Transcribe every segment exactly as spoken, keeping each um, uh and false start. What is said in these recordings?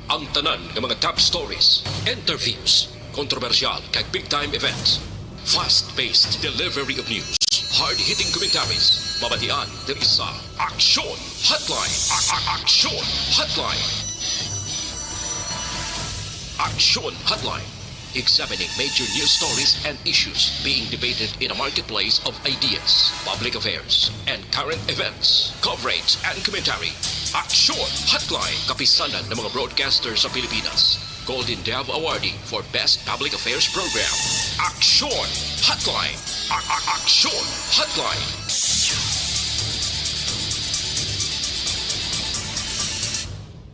Ang tanan nga mga top stories, interviews, kontrobersyal kag big time events. Fast-paced delivery of news, hard-hitting commentaries, mabatian diri sa Aksyon Hotline. A- a- Aksyon Hotline. Aksyon Hotline. Examining major news stories and issues being debated in a marketplace of ideas, public affairs, and current events. Coverage and commentary. Aksyon Hotline. Kapisanan ng mga broadcaster sa Pilipinas. Golden Dove Awardee for Best Public Affairs Program. Aksyon Hotline. A- a- Aksyon Hotline.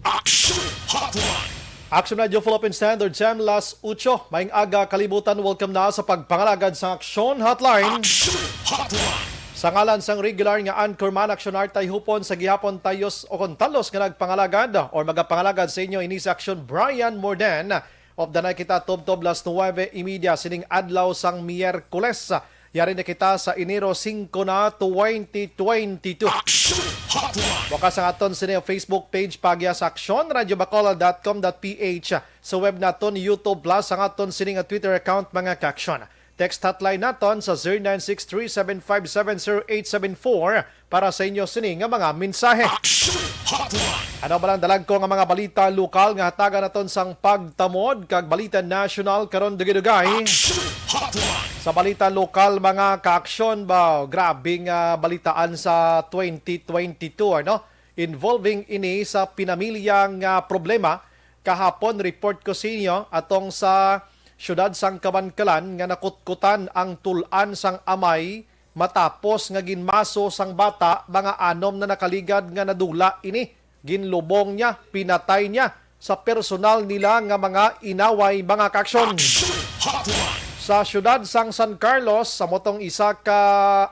Aksyon Hotline. Action Radio Philippine Standard Time, las ocho. Maayong aga, kalibutan. Welcome na sa pagpangalagad sa Aksyon Hotline. Aksyon Hotline. Sa ngalan sang regular nga anchorman, Aksyon Artay Hupon, sa gihapon tayos o kontalos nga nagpangalagad or magapangalagad sa inyo ini sa Aksyon, Brian Morden. Updanay kita tubtob las nuwebe y media sining adlaw sang Miyerkules. Yari na kita sa Enero singko na, twenty twenty-two. Aksyon Hotline. Bukas ang aton sini Facebook page, pagya sa aksyon radio bacolod dot com dot ph. Sa web naton, YouTube Plus, ang aton sini nga Twitter account, mga ka-aksyon. Text hotline naton sa zero nine six three seven five seven zero eight seven four para sa inyo sini nga mga mensahe. Aksyon Hotline. Ano ba lang dalag ko nga mga balita lokal nga hatagan naton sang pagtamod kag balita national karon dugay-dugay? Aksyon Hotline. Sa balita lokal, mga ka-aksyon, ba, grabe nga balitaan sa twenty twenty-two, ano? Involving ini sa pinamilya nga problema. Kahapon, report ko sa inyo atong sa siyudad sang Kabankalan nga nakutkutan ang tul-an sang amay matapos nga ginmaso sang bata, mga anom na nakaligad nga nadula ini. Ginlubong niya, pinatay niya sa personal nila nga mga inaway, mga ka-aksyon. Aksyon Hotline. Sa siyudad sang San Carlos, sa motong isa ka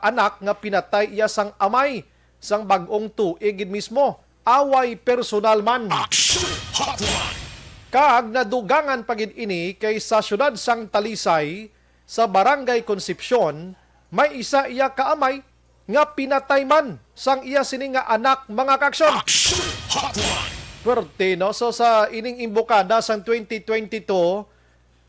anak nga pinatay iya sang amay sang bag-ong tuig gid mismo. Away personal man. Aksyon Hotline. Kag nadugangan pa gid ini kay sa siyudad sang Talisay, sa Barangay Concepcion, may isa iya ka amay nga pinatay man sang iya sini nga anak, mga ka-aksyon. Aksyon Hotline. Pwerte, no? So, sa ining imbokada sang twenty twenty-two,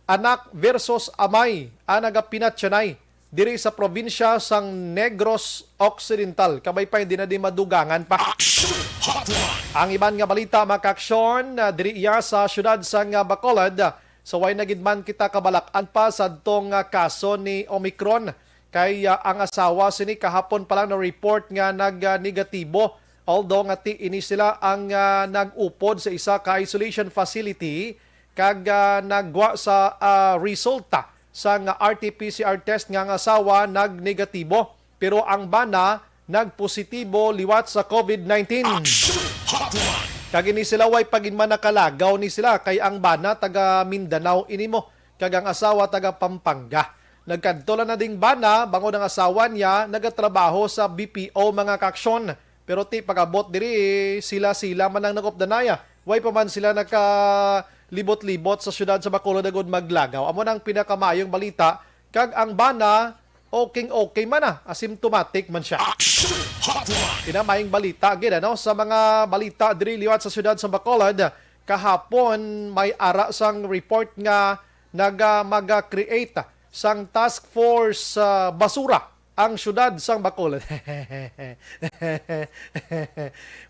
anak versus amay ang nagapinatyanay diri sa probinsya sang Negros Occidental. Kabay pa, hindi na din madugangan pa. Aksyon Hotline. Ang iban nga balita, mga ka-aksyon, ah, diri iya sa siyudad sang, ah, Bacolod. So, way na gid man kita kabalak-an pa sa adtong, ah, kaso ni Omicron. Kay, ah, ang asawa sini kahapon pa lang na-report nga nag, ah, negatibo. Although nga ti ini sila ang, ah, nag-upod sa isa ka isolation facility kag, ah, nagwa sa, ah, resulta sang R T P C R test nga ang asawa nag-negatibo, pero ang bana nagpositibo liwat sa covid nineteen. Aksyon Hotline. Kag ini sila way pa gid man nakalagaw ni sila kay ang bana taga Mindanao ini mo kag ang asawa taga Pampanga. Nagkadto lang na ding bana bangod ang asawa niya nagatrabaho sa B P O, mga ka-aksyon. Pero ti pag-abot diri, sila-sila man ang nag-updanaya. Way pa man sila nakalibot-libot sa siyudad sa Bacolod agud maglagaw. Amo na ang pinakamaayong balita. Kag ang bana, okay-okay man na, asymptomatic man siya. Aksyon Hotline. Pinamayong balita gid, ano, sa mga balita diri liwat sa siyudad sa Bacolod. Kahapon, may ara sang report nga naga, maga-create sang task force sa basura ang siyudad sang Bacolod.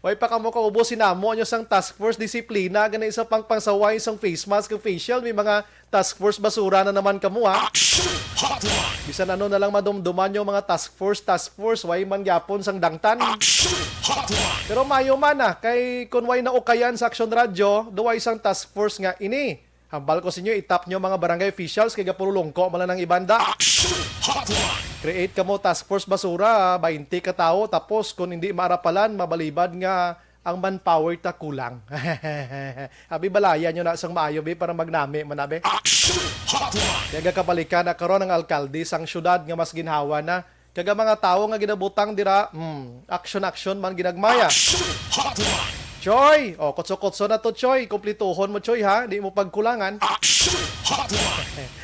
Way pa kamo kaubos, hinamo nyo sang task force disiplina, gani sa pang-, pangsaway sang face mask ug face shield, may mga task force basura na naman kamo, ha? Action Hotline! Bisan ano na lang madumduman nyo, mga task force, task force, way man gyapon sang dangtan. Action Hotline! Pero mayo man, ah, kay kun way naukayan sa Action Radyo, duway sang task force nga ini. Hambal ko sa inyo, itap nyo mga barangay officials kay gapululungko man lang ang ibanda. Action Hotline! Create kamo task force basura, baynte ka tawo, tapos kung hindi maarapalan, mabalibad nga ang manpower ta kulang. Abi, balayan nyo na sang maayo, be, para magnami man na, be. Action Hotline! Kaya gakabalikan na karon ang alkalde sang syudad nga mas ginhawa na. Kag ang mga tawo nga ginabutang dira, hmm, action-action man ginagmaya. Action Hotline! Choy! O, kutso-kutso na to, Choy. Kumplituhon mo, Choy, ha? Di mo pagkulangan. Action Hotline!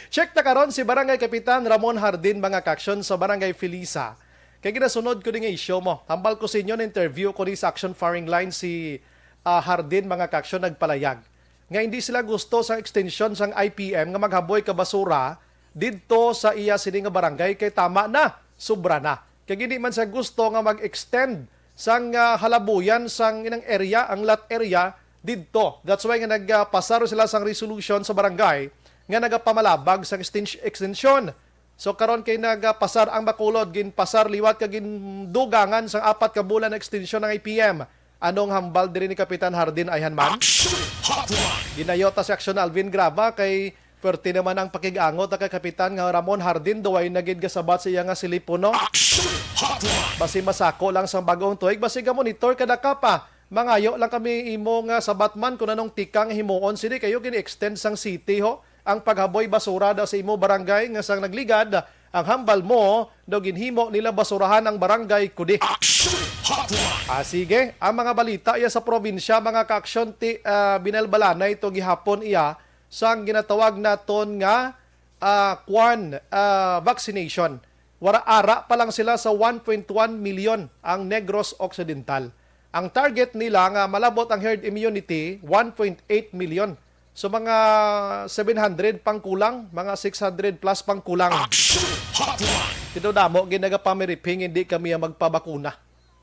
Check na karon si Barangay Kapitan Ramon Hardin, mga ka-action, sa Barangay Felisa. Kay ginasunod ko ni nga isyu mo. Hambal ko sa inyo, na-interview ko ni sa Action Firing Line si ah, Hardin, mga kaaksyon, nagpalayag nga hindi sila gusto sa extension sang I P M nga maghaboy ka basura didto sa iya sini nga barangay kay tama na, sobra na. Kay hindi man siya gusto nga mag-extend sang, ah, halabuyan sang inang area, ang lot area didto. That's why nga nagpasar sila sang resolution sa barangay nga nagapamalabag sang extens-, extension. So karon kay nagapasar ang Bacolod, ginpasar liwat kag gindugangan sang apat ka bulan na extension ng I P M. Anong hambal diri ni Kapitan Hardin ayhan man? Action Hotline! Ginayo ta si Action Alvin Graba kay pwerte naman ang pakig-angot ta kay Kapitan nga Ramon Hardin, duway na gid gasabat sa iya nga silipono. Action Hotline! Basi masako lang sang bag-ong tuig, basi ga-monitor kada ka pa. Mangayo lang kami imo nga sabat man kung anong tikang himuon sini kayo gini-extend sang city ho ang paghaboy basura da sa imo barangay nga sang nagligad ang hambal mo daw ginhimo nila basurahan ang barangay kudi. Action Hotline! Ah, sige, ang mga balita iya sa probinsya, mga kaaksyon, ti ah, binalbalanay to gihapon iya sang ginatawag naton nga ah, kwan, ah, vaccination. Wara ara pa lang sila sa one point one million ang Negros Occidental. Ang target nila nga malabot ang herd immunity, one point eight million. So mga seven hundred pang kulang, mga six hundred plus pang kulang. Action Hotline! Tino damo gid nagapamiriping hindi kami ang magpabakuna.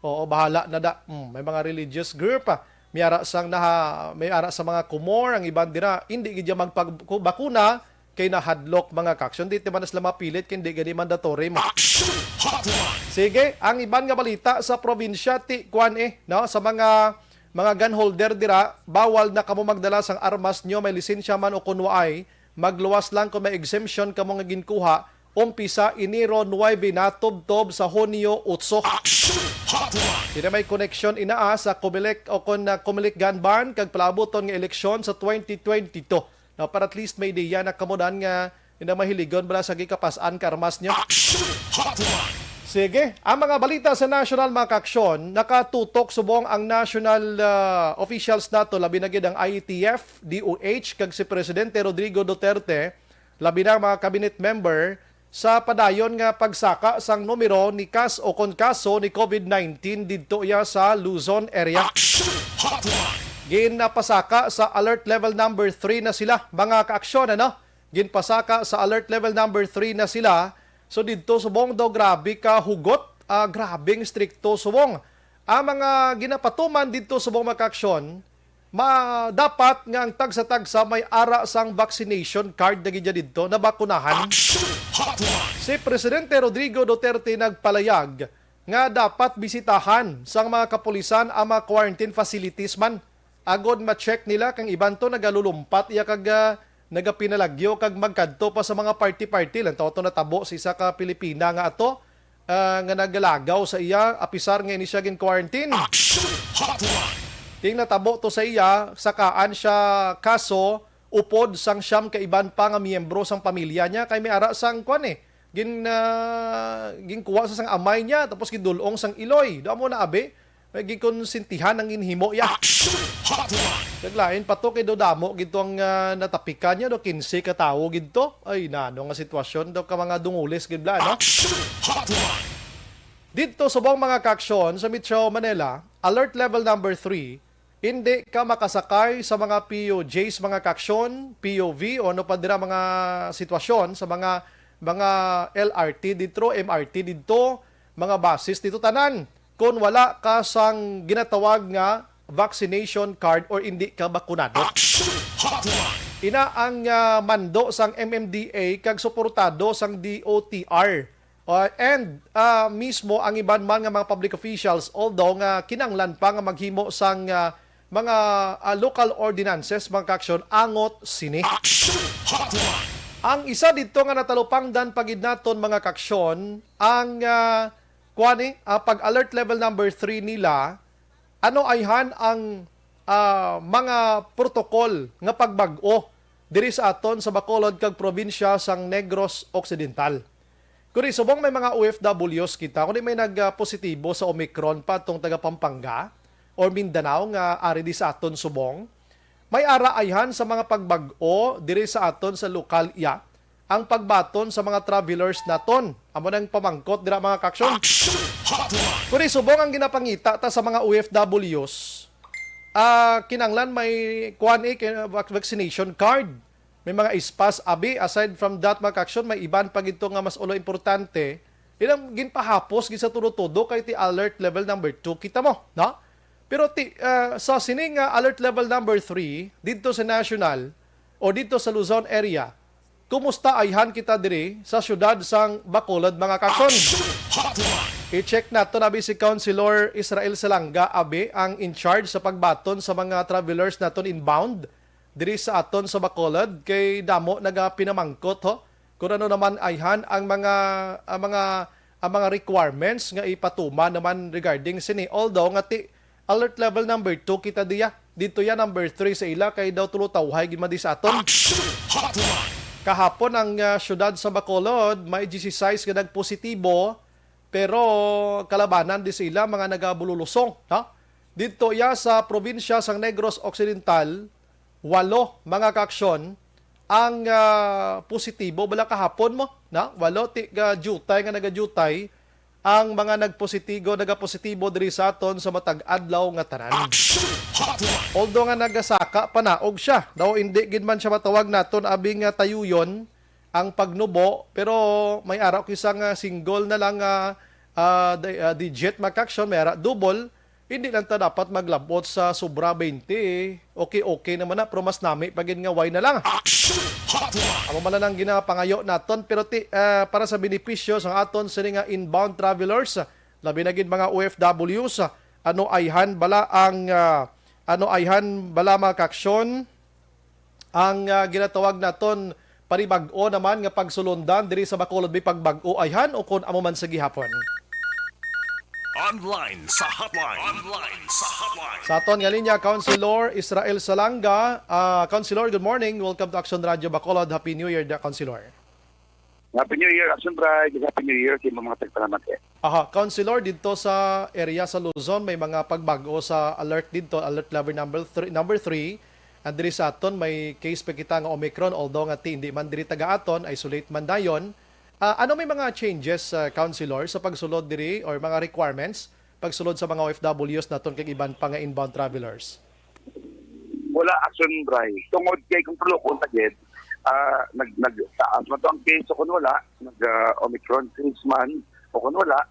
Oo, bahala na da. Mm, may mga religious group, ah. May ara sang naha, may ara sa mga Comor, ang iban dira, hindi gid magpag-, bakuna kay nahadlok, mga kaaksyon. Di man sila mapilit kay hindi gani mandatory mo. Action Hotline! Sige, ang iban nga balita sa probinsya, ti, kwan eh, no? Sa mga, mga gun holder dira, bawal na kamo magdala sang armas nyo, may lisensya man o kun waay, magluwas lang kung may exemption kamo nga ginkuha, umpisa Enero nuebe natubtob sa Hunyo otso. Action Hotline! Diri may koneksyon inaa sa Comelec o kon na Comelec gun ban kag palaabuton nga eleksyon sa twenty twenty-two. Now, para at least may ideya na kamo dan nga ina mahiligon bala sa gikapas-an ka armas nyo. Action Hotline! Sige, ang mga balita sa national, mga kaaksyon, nakatutok subong ang national, ah, officials nato, labi na gid ang I A T F, D O H, kag si Presidente Rodrigo Duterte, labi na ang mga cabinet member, sa padayon nga pagsaka sang numero ni kas-, o kon kaso ni COVID nineteen didto iya sa Luzon area. Action Hotline! Ginapasaka sa alert level number three na sila, mga kaaksyon, ano? Ginpasaka sa alert level number three na sila. So didto subong daw grabe ka hugot, ah, grabing strikto subong. Ang mga ginapatuman didto subong, mga kaaksyon, ma-, dapat nga ang tagsa-tagsa may ara sang vaccination card na gid didto, nabakunahan. Action Hotline! Si Presidente Rodrigo Duterte nagpalayag nga dapat bisitahan sang mga kapulisan ang mga quarantine facilities man agod ma-check nila kang iban to nagalulumpat iya kag, ah, nagapinalagyo kag magkadto pa sa mga party-party. Lang to natabo sa isa ka Pilipina nga ato, ah, nga nagalagaw sa iya, apisar nga ini siya gin-quarantine. Action Hotline! Ting natabo to sa iya, sakaan siya kaso upod sang siyam ka iban pa nga miyembro sang pamilya niya, kay may ara sang kwan eh, gin, ah, ginkuha sa sang amay niya, tapos gidulong sang iloy. Do mo na abi, may gikonsintihan ang ginhimo iya. Action Hotline! Naglain pa to kay do damo gid to ang, ah, natapikan niya, do kinse ka tawo gid to. Ay, nano nga sitwasyon do ka mga dungulis gid bla, no? Action Hotline! Didto subong, mga kaaksyon, sa Metro Manila, alert level number three, hindi ka makasakay sa mga P O Js, mga kaaksyon, P O V, o ano pa dira mga sitwasyon sa mga, mga L R T didto, M R T didto, mga buses didto, tanan, kung wala ka sang ginatawag nga vaccination card or hindi ka bakunado. Action Hotline! Ina ang, ah, mando sang M M D A kag suportado sang D O T R. Uh, and, uh, mismo ang iban man nga mga public officials, although nga kinanglan pa nga maghimo sang, uh, mga, uh, local ordinances, mga kaaksyon, angot sini. Action Hotline! Ang isa didto nga natalupangdan pa gid naton, mga kaaksyon, ang, uh, kuwani, uh, pag-alert level number three nila, ano ayhan ang, ah, mga protokol nga pagbag-o diri sa aton sa Bacolod kag probinsya sang Negros Occidental? Kuni subong may mga O F Ws kita, kuni may nagpositibo sa Omicron pa tong taga Pampanga or Mindanao nga ari di sa aton subong, may ara ayhan sa mga pagbag-o diri sa aton sa lokal iya ang pagbaton sa mga travelers naton. Amo nang pamangkot dira, mga kaaksyon. Action Hotline! Kuni subong ang ginapangita ta sa mga O F Ws, ah, kinanglan may kuan, eh, kay, vac-, vaccination card. May mga ispas, abi. Aside from that, mga kaaksyon, may iban pa gid to nga mas ulo importante. Ilang ginpahapos gid sa tudo-tudo kay ti alert level number two kita mo, no? Pero ti, ah, sa sini nga alert level number three didto sa national o didto sa Luzon area, kumusta ayhan kita diri sa siyudad sang Bacolod, mga kaaksyon? I-check nato na abi si Councilor Israel Salanga, abi, ang in charge sa pagbaton sa mga travelers naton inbound diri sa aton sa Bacolod, kay damo nagapinamangkot, ho, kung ano naman ayhan ang mga, ang mga, ang mga requirements nga ipatuman naman regarding sini. Although nga ti alert level number two kita diya, dito ya number three sa ila kay daw tulo tawhay gid man di sa aton. Kahapon ang, ah, siyudad sa Bacolod may disisais nga nagpositibo, pero kalabanan di sa ila mga nagabululusong, ha? Dito ya sa probinsya sang Negros Occidental, walo mga kaaksyon ang, ah, positibo bala kahapon mo, na walo ti ka jutay nga nagadutay ang mga nagpositigo, nagapositibo diri sa aton sa matag adlaw nga tanan. Although nga nagasaka panaog siya, daw hindi gid man siya matawag naton abi nga tayuyon ang pagnubo, pero may ara ko isang, ah, single na lang nga, ah, di-, ah, digit, mga kaaksyon, may ara double. Hindi lang ta dapat maglabot sa sobra twenty. Okay, okay naman na, pero mas nami pa gid nga way na lang. Action Hotline! Amo man lang ang ginapangayo naton, pero ti, ah, para sa benepisyo sa aton sini nga inbound travelers, labi na gid mga O F Ws, ano ayhan bala ang, ah, ano ayhan bala, mga kaaksyon, ang, ah, ginatawag naton panibag-o naman nga pagsulundan diri sa Bacolod, may pagbag-o ayhan o kon amo man sa gihapon? Online sa hotline. Online sa hotline. Sa aton nga linya, Councilor Israel Salanga. Ah, Councilor, good morning. Welcome to Action Radio Bacolod. Happy New Year, da, Councilor. Happy New Year, Action Bright. Happy New Year sa imong mga tagpalamati. Aha, Councilor, didto sa area sa Luzon, may mga pagbag-o sa alert didto, alert level number three, number three. And diri sa aton, may case pa kita nga Omicron, although nga ti, hindi man diri taga aton, isolate man dayon. Ah, ano may mga changes, ah, Councilor, sa pagsulod diri or mga requirements pagsulod sa mga O F Ws naton kag iban pa nga inbound travelers? Wala, Action Bright. Tungod kay kung tulokon ta gid, ah, nag-, nagtaas man to ang case o kung wala, nag, ah, Omicron case man o kung wala,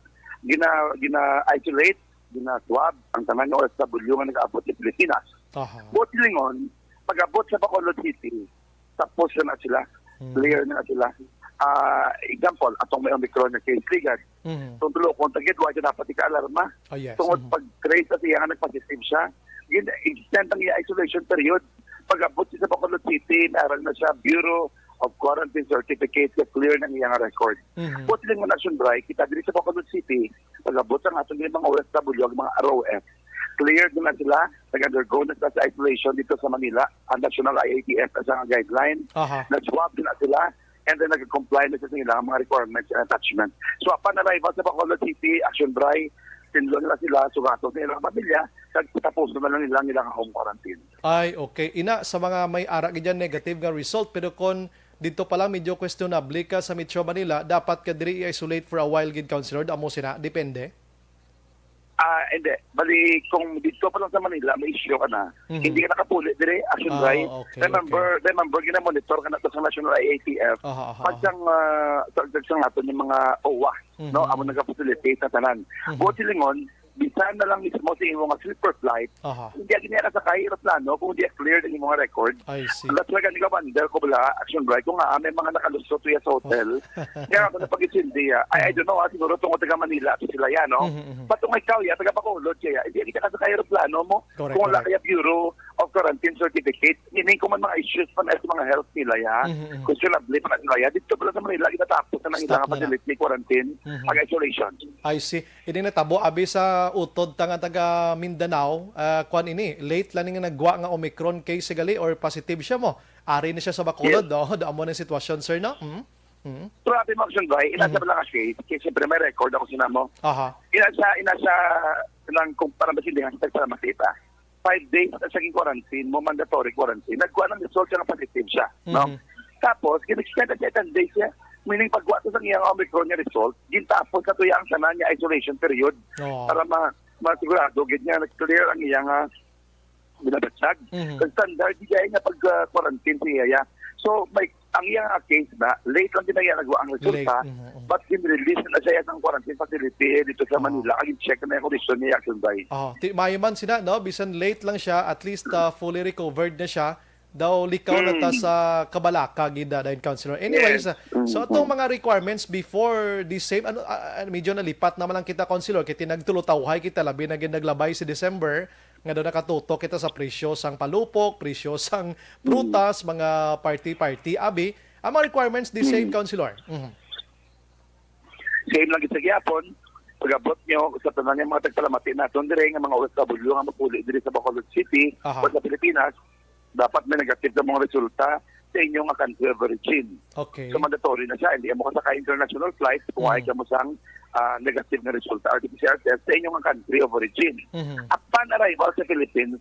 gina-, gina-isolate, gina-swab ang tanan nga O F W nga nag-abot sa Pilipinas. Aha. Buot silingon, pag-abot sa Bacolod City, tapos na sila. Mm. Clear na sila. Ah, example, atong may Omicron nga case ligad. Mhm. Kung tulokon ta gid, wa gyud dapat ika-alarma. Oh, yes. Tungod Mhm. pag-trace sa siya nga nagpositive siya, gin-extend ang iya isolation period. Pag-abot siya sa Bacolod City, may aral na siya Bureau of Quarantine Certificate nga clear na ang iyang record. Mhm. Buot silingon, Action Bright, kita diri sa Bacolod City, pag-abot sa aton nga mga O F W, ang mga R O F, cleared na sila, nag-undergo na sila sa isolation dito sa Manila. Ang National I A T F na sa guideline, Aha. nag-swab na sila, and then nag-comply na sila sa ilang mga requirements and attachment. So, upon arrival sa Bacolod City, Action Bright, tinlo nila sila, sugaton sa ilang pamilya, kag tapos na lang nila ang ilang home quarantine. Ay, okay. Ina, sa mga may ara gid dyan negative nga result, pero kon dito pa lang medyo questionable ka sa Metro Manila, dapat ka diri i-isolate for a while gid, Councilor. Amo sina, depende. Ah, hindi. Bali, kung dito pa lang sa Manila, may issue ka na. Mhm. Hindi ka nakapuli dire, Action Ah, Bright. Okay, Remember, okay. remember, gina-monitor ka na to sa National I A T F. Aha, aha, Pag aha. sang, ah, sa, sa, sa naton yung mga O W A, Mhm. no? Amo nagka-facilitate na tanan. Mhm. Buot silingon, bisan na lang mismo sa imo nga sleeper flight, Aha. hindi agad niya kasakay aeroplano kung hindi clear ang imo nga record. I see. That's why gani ka wonder ko bala, Action Bright, kung nga may mga nakalusot tuya sa hotel. Kaya ako napag-intindi, ah. I, I don't know, ah, siguro tungod taga Manila to sila yan, no? Mhm, mhm. But kung ikaw, ya, taga Bacolod, kaya, hindi kita kasakay aeroplano mo. Correct, Kung wala correct. kaya Bureau of Quarantine Certificate, meaning kung may mga issues pa na sa mga health nila, ya, Mhm, mhm. questionable pa na sila, ya, dito pala sa Manila, ginatapos na ng Stop ilang na na. facility quarantine, Mhm. pag-isolation. I see. Ini natabo, abi sa utod ta nga taga Mindanao, ah, kwan ini, late lang nga nagwa nga Omicron case gali or positive siya mo. Ari na siya sa Bacolod, Yes. do, do amo na yung sitwasyon, sir, no? Hmm? Hmm? Pero abi mo, Action Bright, ina Mhm. sa lang kasi, kaya siyempre may record ako sinamo. Aha. Ina sa, ina sa, lang kung para masindihan, sa para makita. Five days na sa quarantine mo, mandatory quarantine. Nagkuha ng result siya nga positive siya, no? Mhm. Tapos, gin-extend na siya ten days niya. Meaning, pagkuha to sa iyang Omicron nga result, gintapos na to yung tanan niya isolation period Oo. para ma-, masigurado gid niya nag-clear ang iyang, ah, binabatyag. Mhm. Ang standard, di kaya nga pag-quarantine siya. So, may, ang iyang case na, late lang din na iya nagawa ang resulta, Late. Mhm, mhm. but in-release na siya sa quarantine facility dito sa Oo. Manila. Ang check na yung kondisyon niya, Action Bay. Oh, ti maayo man sina, no? Bisan late lang siya, at least, ah, fully recovered na siya. Daw likaw na ta Mm. sa kabalaka gid na dayon, Councilor. Anyways, Yes. ah, so Mm, atong mm. mga requirements before the same, ano, ah, ah, medyo nalipat naman lang kita, Councilor, kay tinagtulotawhay kita, labi na gid naglabay si December, nga daw nakatutok kita sa presyo sang palupok, presyo sang Mm. prutas, mga party-party. Abi, ang mga requirements the same, Mm. Councilor. Mhm. Same lang gid sa gihapon, pag-abot nyo sa tanan nga mga tagpalamati naton dire nga mga O F W nga mapuli diri sa Bacolod City Aha. o sa Pilipinas, dapat may negative na mga resulta sa inyo nga country of origin. Okay. So, mandatory na siya. Hindi mo kasakay international flight kung Mm. ay ka mo sang, ah, negative na resulta, R T P C R test sa inyo nga country of origin. Mhm. Upon arrival sa Philippines,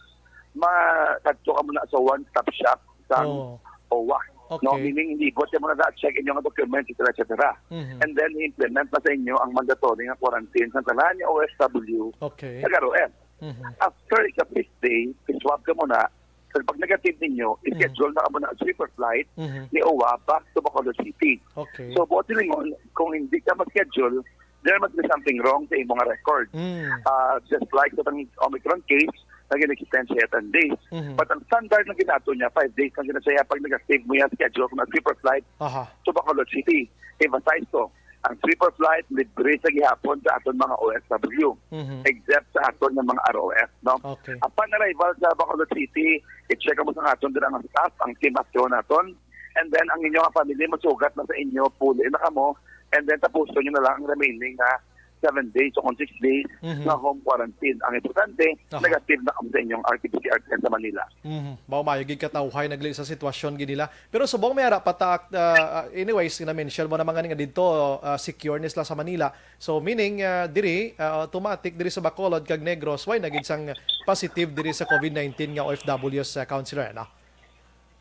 ma-, kadto ka muna sa one-stop shop sa Oo. O W A. Okay. No? Meaning, hindi ibot mo na check inyo nga documents, et cetera, et cetera. Mhm. And then, implement na sa inyo ang mandatory nga quarantine sa tanan nga O F W Okay. sa R O F. Mhm. After ika-fifth day, i-swab ka muna. So, pag negative ninyo, Mhm. i-schedule na ka muna ang sweeper flight Mhm. ni O W A back to Bacolod City. Okay. So, buot silingon, kung hindi ka mag-schedule, there must be something wrong sa imong record. Mm. Ah, just like sa tang Omicron case, na gin-extend siya ten days. Mhm. But ang standard na ginato niya, five days lang gina siya pag nag-save mo yung schedule kung nag-sweeper flight Aha. to Bacolod City. Emphasize ko, ang sweeper flight libre sa gihapon sa aton mga O F W, Mhm. except sa aton nga mga R O F, no? Okay. Upon arrival sa Bacolod City, i-check mo sa aton dira ang staff, ang team after naton, and then ang inyo nga family, masugat na sa inyo, puli na kamo, and then tapuson nyo na lang ang remaining nga seven days o kung six days Mhm. nga home quarantine. Ang importante, Aha. negative na kamo sa inyong R T P C R test sa Manila. Mhm. Mao, maayo gid katawhay nagli sa sitwasyon gid nila. Pero subong may ara pa ta, ah, ah, anyways, na-mention mo naman nga dito, ah, secure ni sila sa Manila. So, meaning, ah, diri, ah, automatic diri sa Bacolod kag Negros, way na gid sang positive diri sa COVID nineteen nga O F Ws, ah, Councilor, ano?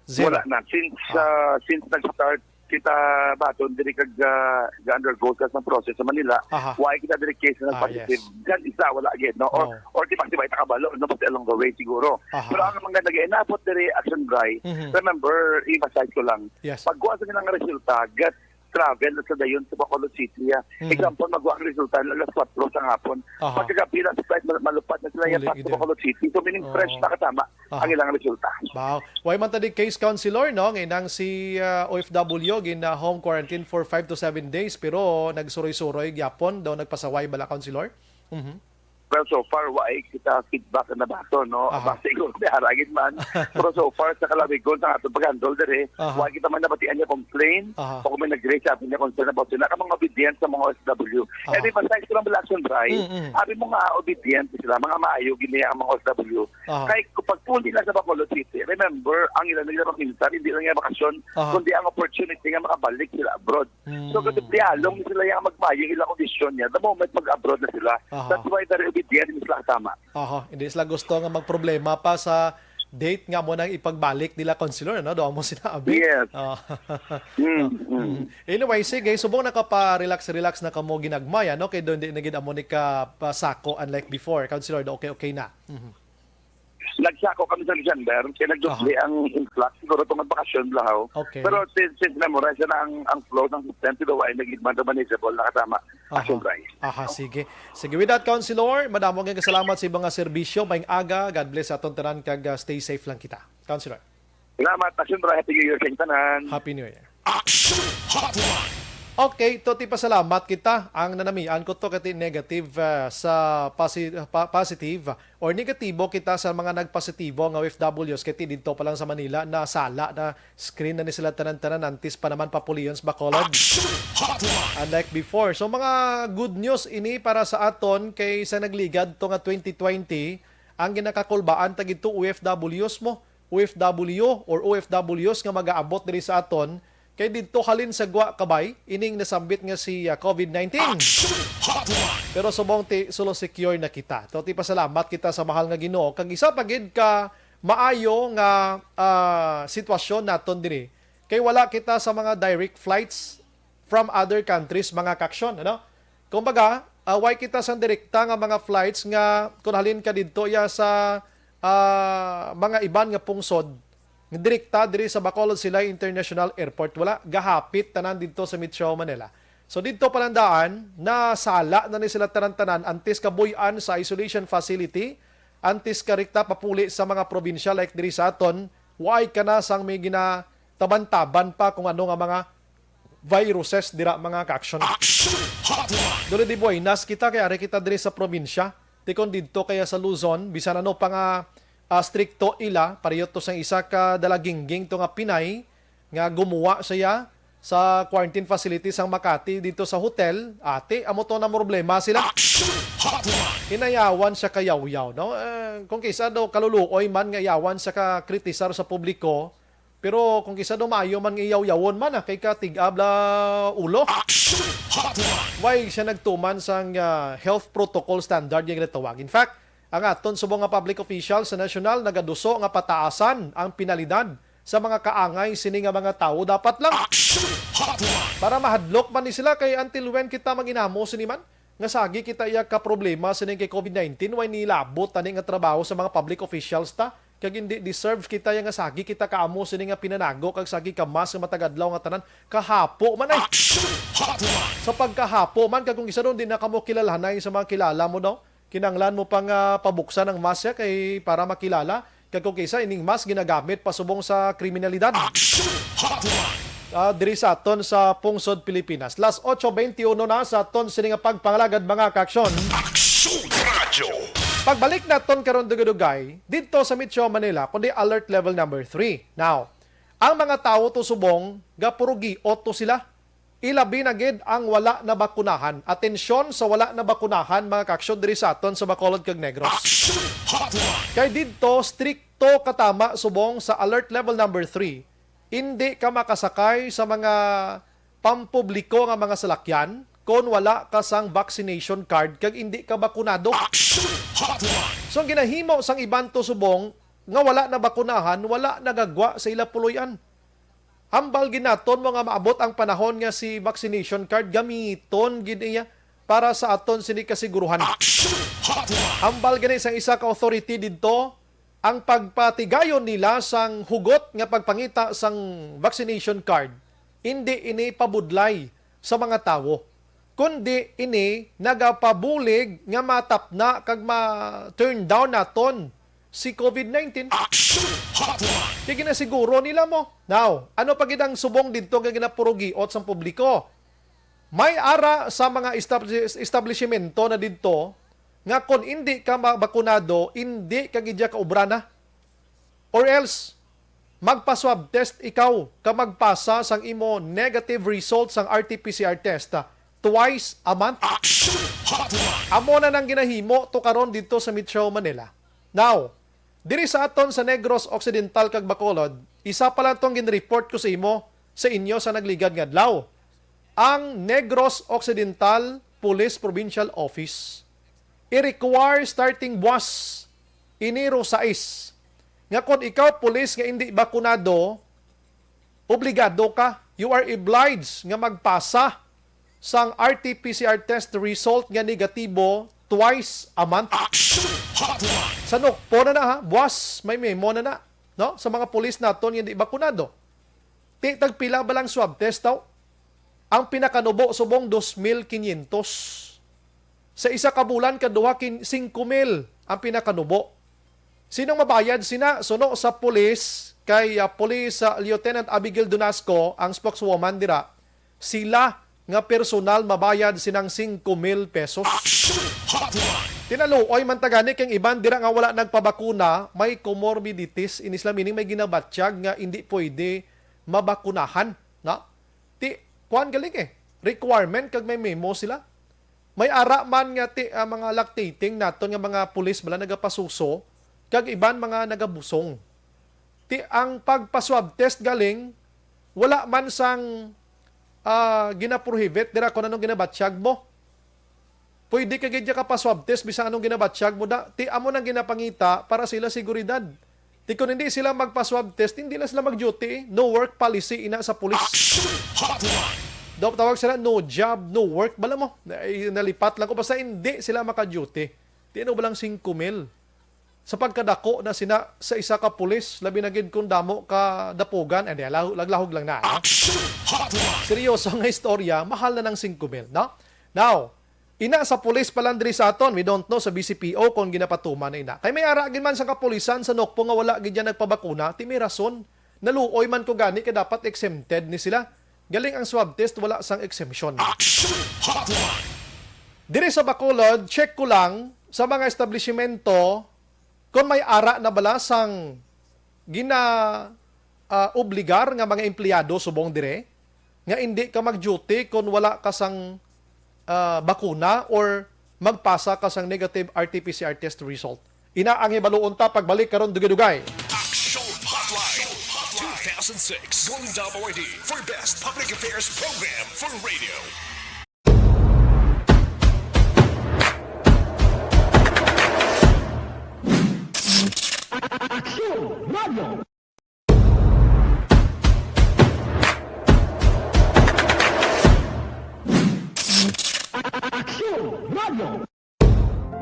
Zero. Wala na. Since, Ah. ah, since nag-start kita baton diri kag, ah, ga-undergo sa sang process sa Manila, Aha. why kita diri case na Ah, positive? yes. Diyan isa, wala gid, no? Or, Oh. or di ba, di ba, itakabalo, no? Pati along the way siguro. Aha. Pero ang mga nag-inabot diri, Action Bri, Mhm. remember, i-emphasize ko lang, Yes. pagkuha sa nilang resulta, gat travel na sa dayon sa Bacolod City, ah. Mhm. Example, magwa ang resulta na alas kwatro sa hapon. Aha. Pagkagabi na sa flight, mal-, malupad na sila Uli, yan pa sa gid. Bacolod City. So, meaning Oo. fresh na katama Aha. ang ilang resulta. Wow. Way man tadi case, Councilor, no? Nga inang si, ah, O F W gin, ah, home quarantine for five to seven days, pero nagsuroy-suroy gyapon daw, nagpasaway bala, Councilor? Mhm. Well, so far, wa ay kita feedback na bato, no? Aha. Basta siguro may haragid man. Pero so far, sa kalawigon sa atong pag-handle diri, Aha. wa kita man nabatian niya complain. Aha. O kung may nag-raise sa atin niya concern about sila, ka mga obedient sa mga O F W. Aha. And emphasize ko lang, Bala Action Bri, Mm, mm. abi mo nga obedient sila, mga maayo gini ang mga O F W. Aha. Kay kung pagpuli lang sa Bacolod City, remember, ang ilang nila minsan, hindi lang yung bakasyon, Aha. kundi ang opportunity nga makabalik sila abroad. So, Mm. kung dialong sila yung magmayo, ilang kondisyon niya, the moment mag-abroad na sila, Aha. that's why very obedient sila kasama. Aha, hindi sila gusto nga magproblema pa sa date nga mo nang ipagbalik nila, Councilor, no? Doon mo sinabi. Yes. Ah. Mm, No? mm. Mm. Anyway, sige, subong nakapa-relax-relax na kamo ginagmay, ano? Kay doon di na gid amo ni ka pasako, unlike before, Councilor, do okay, okay na. Mhm. Nagsako kami sa December, kaya nagdubli Aha. ang influx, siguro tungod bakasyon, Blahaw. Okay. Pero since, since memorize na ang, ang flow ng system, siguro ay naging manageable, nakatama. Aha. Action Bri. Aha, sige. Sige, with that, Councilor, madamo nga salamat sa mga serbisyo. Maayong aga. God bless sa aton tanan kag, ah, stay safe lang kita. Councilor. Salamat, Action Bri. Happy New Year sa inyo tanan. Happy New Year. Action Hotline. Okay, to ti pasalamat kita. Ang nanamian ko to kati negative, ah, sa posi-, pa-, positive or negatibo kita sa mga nagpositibo nga O F Ws kati didto pa lang sa Manila, nasala na screen na ni sila tanan-tanan antes pa naman papuliyon sa Bacolod. Action Hotline. Unlike before. So, mga good news ini para sa aton kay sa nagligad to nga twenty twenty, ang ginakakulbaan ta gidto O F Ws mo, O F W or O F Ws nga magaabot diri sa aton, kay didto halin sa gwa kabay ining nasambit nga si, ah, COVID nineteen. Action Hotline. Pero subong ti, sulo secure na kita. To ti pasalamat kita sa mahal nga Ginoo kag isa pa gid ka maayo nga, ah, sitwasyon naton diri. Kay wala kita sa mga direct flights from other countries, mga kaaksyon, ano? Kumbaga, ah, way kita sang direkta nga mga flights nga kung halin ka didto ya sa, ah, mga iban nga pungsod nga direkta diri sa Bacolod Silay International Airport. Wala, gahapit tanan didto sa Metro Manila. So didto pa lang daan, nasala na ni sila tanan-tanan antes kabuy-an sa isolation facility, antes ka rekta papuli sa mga probinsya like diri sa aton, waay ka na sang may ginatabantaban pa kung ano nga mga viruses dira, mga ka-action. Action Hotline! Duli di buenas kita kay ari kita diri sa probinsya. Ti kon didto kaya sa Luzon, bisan ano pa nga, ah, strikto ila, pareho to sang isa ka dalagingging to nga Pinay nga gumuwa siya sa quarantine facility sang Makati dito sa hotel. Ati, amo to na problema sila. Action Hotline! Inayawan siya kayawyaw, no? Eh, kung kisa do kaluluoy man nga yawan siya ka kritisar sa publiko, pero kung kisa do maayo man nga iyawyawon man, ah, kay katig-ab la ulo. Action Hotline! Why siya nagtuman sang, ah, health protocol standard nga ginatawag? In fact, ang aton subong nga public official sa nasyonal nagaduso nga pataasan ang penalidad sa mga kaangay sini nga mga tawo. Dapat lang Action Hotline! Para mahadlok man ni sila, kay until when kita manginamo sini man? Nga sagi kita iya ka problema sining kay covid nineteen, way nilabot tani nga trabaho sa mga public officials ta, kag hindi deserve kita iya nga sagi kita kaamo sini nga pinanago kag sagi ka mask nga matag adlaw nga tanan. Kahapo man ay. Action Hotline! Sa pagkahapo man, kag kung isa doon, di na kamo kilalahanay sa mga kilala mo daw. Kinanglan mo pang, ah, pabuksan ang mask siya kay para makilala. Kag kung kisa ining mask ginagamit pasubong sa kriminalidad. Action Hotline! Ah, diri sa aton sa pungsod Pilipinas. Las ocho veintiuno na sa aton sini nga pagpangalagad, mga ka-aksyon. Action Radyo! Pagbalik naton karon dugay-dugay didto sa Metro Manila, kundi alert level number three. Now, ang mga tawo to subong gapurugiot to sila. Ilabi na gid ang wala nabakunahan. Atensyon sa wala nabakunahan, mga ka-aksyon, diri sa aton sa Bacolod kag Negros. Action Hotline! Kay didto, strikto katama subong sa alert level number three. Indi ka makasakay sa mga pampubliko nga mga salakyan kon wala ka sang vaccination card kag indi ka bakunado. Action Hotline! So, ang ginahimo sang iban to subong nga wala nabakunahan, wala nagagwa sa ila puloy-an. Hambal gid naton mo nga maabot ang panahon nga si vaccination card gamiton gid niya para sa aton sini kasiguruhan. Action Hotline! Hambal gani sang isa ka authority didto, ang pagpatigayon nila sang hugot nga pagpangita sang vaccination card, indi ini pabudlay sa mga tawo, kundi ini nagapabulig nga matapna kag ma-turn down naton si covid nineteen. Action Hotline! Kay ginasiguro nila mo. Now, ano pa gid ang subong didto nga ginapurugiot sang publiko? May ara sa mga establis-, establishmento na didto nga kon indi ka mabakunado, indi ka gid kaubra na. Or else, magpa-swab test ikaw ka magpasa sang imo negative result sang R T P C R test, ah, twice a month. Action Hotline! Amo na nang ginahimo to karon didto sa Metro Manila. Now, diri sa aton sa Negros Occidental kag Bacolod, isa pa lang tong gin-report ko sa imo, sa inyo sa nagligad nga adlaw. Ang Negros Occidental Police Provincial Office i-require starting buwas, Enero sais, nga kon ikaw pulis nga indi bakunado, obligado ka, you are obliged nga magpasa sang R T P C R test result nga negatibo twice a month. Action Hotline! Sa nukpo na na, ha, buwas, may memo na na, no? Sa mga pulis naton nga hindi bakunado. Ti, tagpila ba lang swab test daw? Ang pinakanubo subong dos mil quinientos. Sa isa ka bulan, kaduha kin-, singko mil ang pinakanubo. Sinong mabayad sina? Suno sa pulis, kay, ah, Police, ah, Lieutenant Abigail Dunasco, ang spokeswoman dira, sila nga personal mabayad sinang singko mil pesos. Action Hotline! Tinaluoy man ta gani kay ang iban dira nga wala nagpabakuna, may comorbidities, ini sila, meaning may ginabatyag nga hindi pwede mabakunahan, no? Ti, kuan galing eh, requirement kag may memo sila. May ara man nga ti, ah, mga lactating naton nga mga pulis bala nagapasuso kag iban mga nagabusong. Ti ang pagpa-swab test galing, wala man sang, ah, ginaprohibit dira kung anong ginabatyag mo. Pwede ka gid ka pa-swab test bisan anong ginabatyag mo da. Ti amo nang ginapangita para sila seguridad. Ti kung hindi sila magpa-swab test, hindi na sila mag-duty. No work policy ina sa pulis. Action Hotline! Daw tawag sila, no job, no work. Bala mo, na-, nalipat lang ko. Basta hindi sila maka-duty. Ti ano ba lang singko mil? sa pagkadako na sina sa isa ka pulis, labi na gid kung damo ka dapugan, and laglahog lang na, no? Action Hotline! Seryoso nga istorya, mahal na ng singko mil, no? Now, ina sa pulis pa lang diri sa aton, we don't know sa B C P O kung ginapatuman na ina. Kay may ara gid man sa kapulisan sa Nokpo nga wala gid yan nagpabakuna, ti may rason. Naluoy man ko gani kay dapat exempted ni sila. Galing ang swab test, wala sang exemption. Action Hotline! Diri sa Bacolod, check ko lang sa mga establishmento kung may ara na bala sang gina, ah, obligar nga mga empleyado subong dire nga indi ka mag-duty kung wala ka sang, ah, bakuna or magpasa ka sang negative R T P C R test result. Ina ang hibaluon ta pagbalik karon, dugay-dugay. Action Hotline two thousand six Golden Dome Awardee for Best Public Affairs Program for Radio. Action Radio. Action Radio.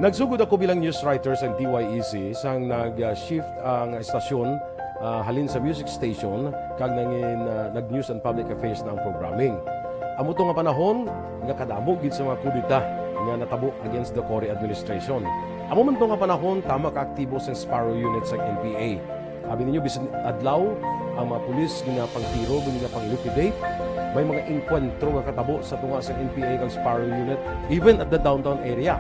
Nagsugod ako bilang news writer sa T Y E C sang nag-shift ang estasyon, ah, halin sa music station kag nangin, ah, nag-news and public affairs na ang programming. Amo to nga panahon nga kadamo gid sa mga kudeta nga natabo against the Cory administration. Amo man to nga panahon tama ka aktibo sang Sparrow Unit sa N P A. Abi ninyo, bisan adlaw, ang mga pulis ginapangtiro, ginapang-liquidate. May mga engkwentro nga katabo sa tunga sa N P A kag Sparrow Unit, even at the downtown area.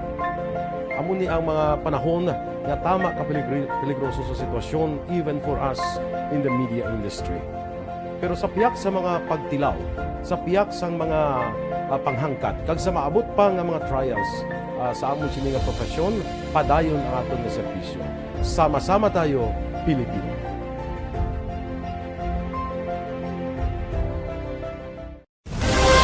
Amo ni ang mga panahon nga tama ka peligri-, peligroso sa sitwasyon, even for us in the media industry. Pero sa piyak sa mga pagtilaw, sa piyak sang mga, ah, panghangkat, kag sa maabot pa nga mga trials, ah, sa amon sini nga profesyon, padayon ang aton nga serbisyo. Sama-sama tayo, Pilipino.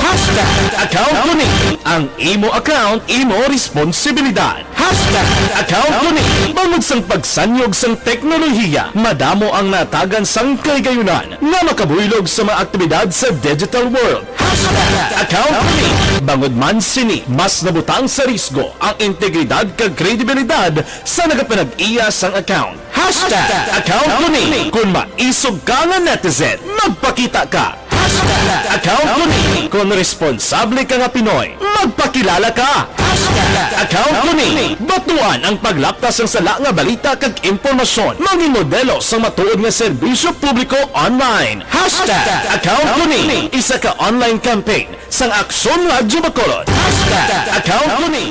Hashtag account ko ni. Ang imo account, imo responsibilidad. Hashtag account ko ni. Bangod sang pagsanyog sang teknolohiya, madamo ang natagan sang kahigayunan nga makabuylog sa mga aktibidad sa digital world. Hashtag account ko ni. Bangod man sini, mas nabutang sa risgo ang integridad kag kredibilidad sa nagapanag-iya sang account. Hashtag account ko ni. Kung maisog ka nga netizen, magpakita ka. Hashtag account ko ni. Kung responsable ka nga Pinoy, magpakilala ka. Hashtag account ko ni. Batuan ang paglaptas sang sala nga balita kag impormasyon. Mangin modelo sang matuod nga serbisyo publiko online. Hashtag account ko ni. Isa ka online campaign sang Aksyon Radyo Bacolod. Hashtag account ko ni.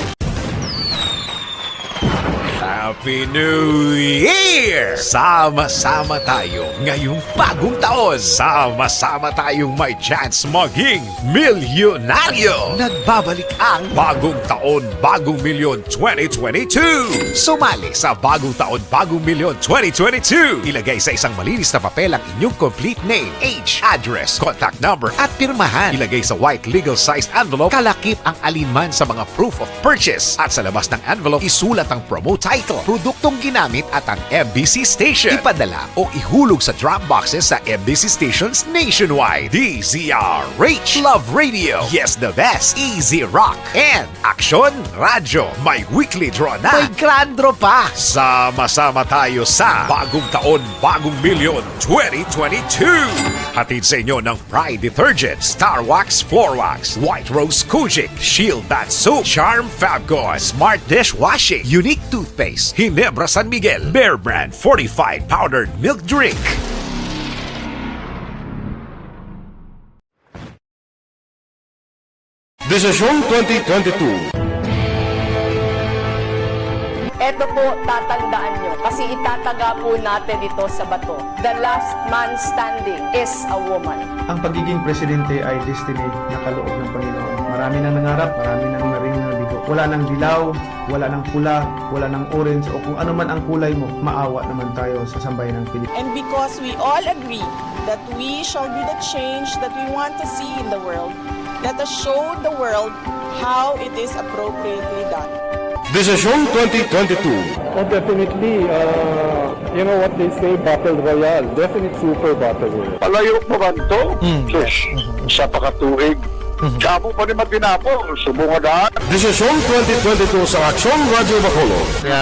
Happy New Year! Sama-sama tayo ngayong bagong taon. Sama-sama tayong may chance maging milyonaryo. Nagbabalik ang Bagong Taon, Bagong Milyon twenty twenty-two. Sumali sa Bagong Taon, Bagong Milyon twenty twenty-two. Ilagay sa isang malinis na papel ang inyong complete name, age, address, contact number, at pirmahan. Ilagay sa white legal-sized envelope, kalakip ang alinman sa mga proof of purchase. At sa labas ng envelope, isulat ang promo title, produktong ginamit, at ang M B C station. Ipadala o ihulog sa drop boxes sa M B C stations nationwide. D Z R H, Love Radio, Yes the Best, Easy Rock, and Aksyon Radyo, may weekly draw na. May grand draw pa. Sama-sama tayo sa Bagong Taon, Bagong Milyon twenty twenty-two. Hatid sa inyo ng Pride Detergent, Star Wax Floor Wax, White Rose Kojic, Shield Bath Soap, Charm Fabcon, Smart Dishwashing, Unique Toothpaste, Ginebra San Miguel, Bear Brand Fortified Powdered Milk Drink. Desisyon twenty twenty-two. Eto po, tatandaan nyo, kasi itataga po natin ito sa bato. The last man standing is a woman. Ang pagiging presidente ay destiny na kaloob ng Panginoon. Marami nang nangarap, marami nang naring nabigo. Wala nang dilaw, wala nang pula, wala nang orange, o kung ano man ang kulay mo, maawa naman tayo sa sambayan ng Pilipinas. And because we all agree that we shall be the change that we want to see in the world, let us show the world how it is appropriately done. Desisyon twenty twenty-two. Oh, definitely, uh, you know what they say, battle royale. Definite super battle royale. Palayo pa man to? Mm. Sus, isa pa ka tuig. Sa amo pa ni Matinapol, subong nga daan. Desisyon twenty twenty-two sa Aksyon Radyo Bacolod. Nga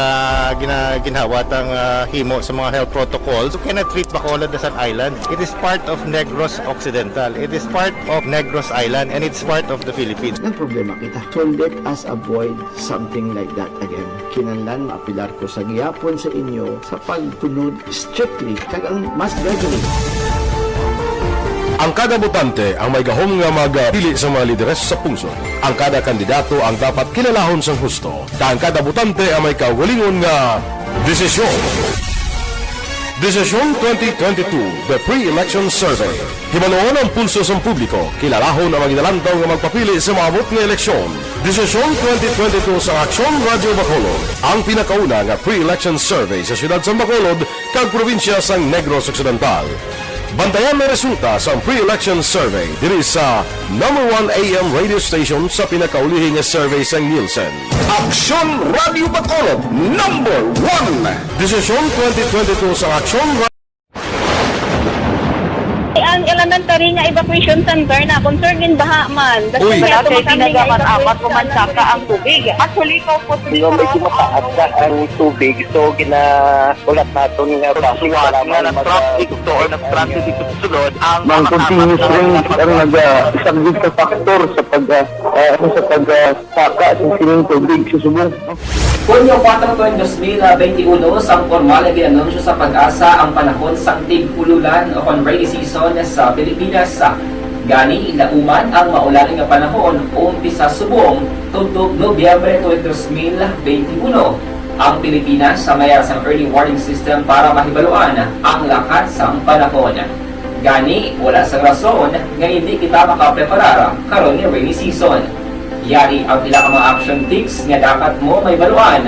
gina-, ginhawa tang, ah, himo sa mga health protocols. You cannot treat Bacolod as an island. It is part of Negros Occidental. It is part of Negros Island, and it's part of the Philippines. Nagproblema kita. So let us avoid something like that again. Kinahanglan maapelar ko sa gihapon sa inyo sa pagsunod strictly kag ang mass gathering. Ang kada botante ang may gahom nga magpili sa mga lideres sa pungsod. Ang kada kandidato ang dapat kilalahon sang husto, kag ang kada botante ang may kaugalingon nga desisyon. Desisyon twenty twenty-two, The Pre-Election Survey. Hibaluon ang pulso sang publiko, kilalahon ang mga ginalantaw nga magpapili sa maabot nga eleksyon. Desisyon twenty twenty-two sa Aksyon Radyo Bacolod, ang pinakauna nga pre-election survey sa siyudad sang Bacolod kag probinsya sang Negros Occidental. Bantayan ang resulta sang pre-election survey diri sa number one A M radio station sa pinakaulihi nga survey sang Nielsen. Aksyon Radyo Bacolod, number one. Desisyon twenty twenty-two sa Aksyon Ra- Ang elementary nga evacuation center na, concern in baha man. Uy. Wala kay ginagamat-amat ko man saka ang tubig. Actually, ko po Hindi, medyo mataas na ang tubig. So, gina-, ulat naton nga basi nga wala nga man nag-traffic to or nag-traffic dito sa sulod, ang Mang continuous rain ang naga-, isang big factor sa pag, ah, ah, ano, sa pag, ah, saka sa sining tubig sa subong. Hunyo kuwatro, dos mil benti uno, sang pormal nga gin-anunsyo sa PAGASA ang panahon sang tig-ululan o kon rainy season sa Pilipinas. Gani, lauman ang maulan nga panahon umpisa subong tubtob Nobyembre twenty, dos mil benti uno. Ang Pilipinas sa mayar sang early warning system para mahibaluan ang lakat sang panahon. Gani, wala sang rason nga hindi kita makapreparar karon nga rainy season. Yari ang pila ka mga action tips nga dapat mo mahibaluan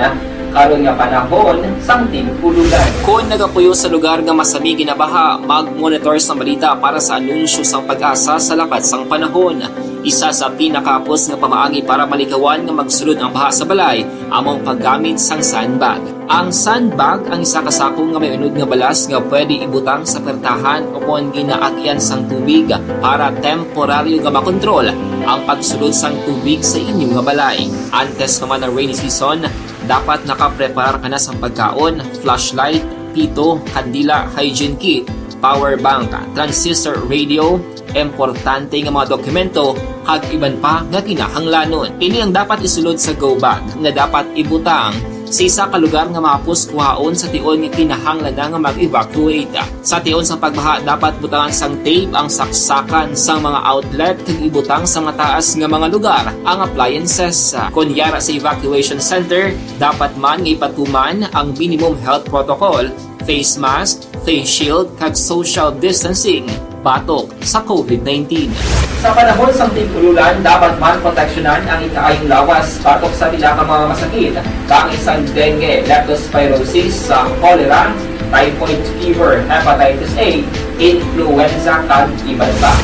karon nga panahon sang tig-ululan. Kon nagapuyo sa lugar nga masami ginabaha, mag-monitor sang balita para sa anunsyo sang PAGASA sa lakat sang panahon. Isa sa pinakahapos nga pamaagi para malikawan nga magsulod ang baha sa balay amo ang paggamit sang sandbag. Ang sandbag ang isa ka sako nga may unod nga balas nga pwede ibutang sa pertahan o kon ginaagyan sang tubig para temporaryo nga makontrol ang pagsulod sang tubig sa inyo nga balay. Antes pa man ang rainy season, dapat nakapreparar ka na sang pagkaon, flashlight, pito, kandila, hygiene kit, power bank, transistor radio, importante nga mga dokumento, kag iban pa nga kinahanglanon. Ini ang dapat isulod sa go bag nga dapat ibutang sa isa ka lugar nga mahapos kuhaon sa tion nga kinahanglan na nga mag-evacuate. Sa tion sa pagbaha, dapat butangan sang tape ang saksakan sang mga outlet kag ibutang sa mataas nga mga lugar ang appliances. Kon yara sa evacuation center, dapat man nga ipatuman ang minimum health protocol, face mask, face shield, kag social distancing batok sa COVID nineteen. Sa panahon sang tig-ululan, dapat man proteksyonan ang ikaayong lawas batok sa pila ka mga masakit, kaangay sang dengue, leptospirosis, sa cholera, typhoid fever, hepatitis A, influenza, kag iban pa.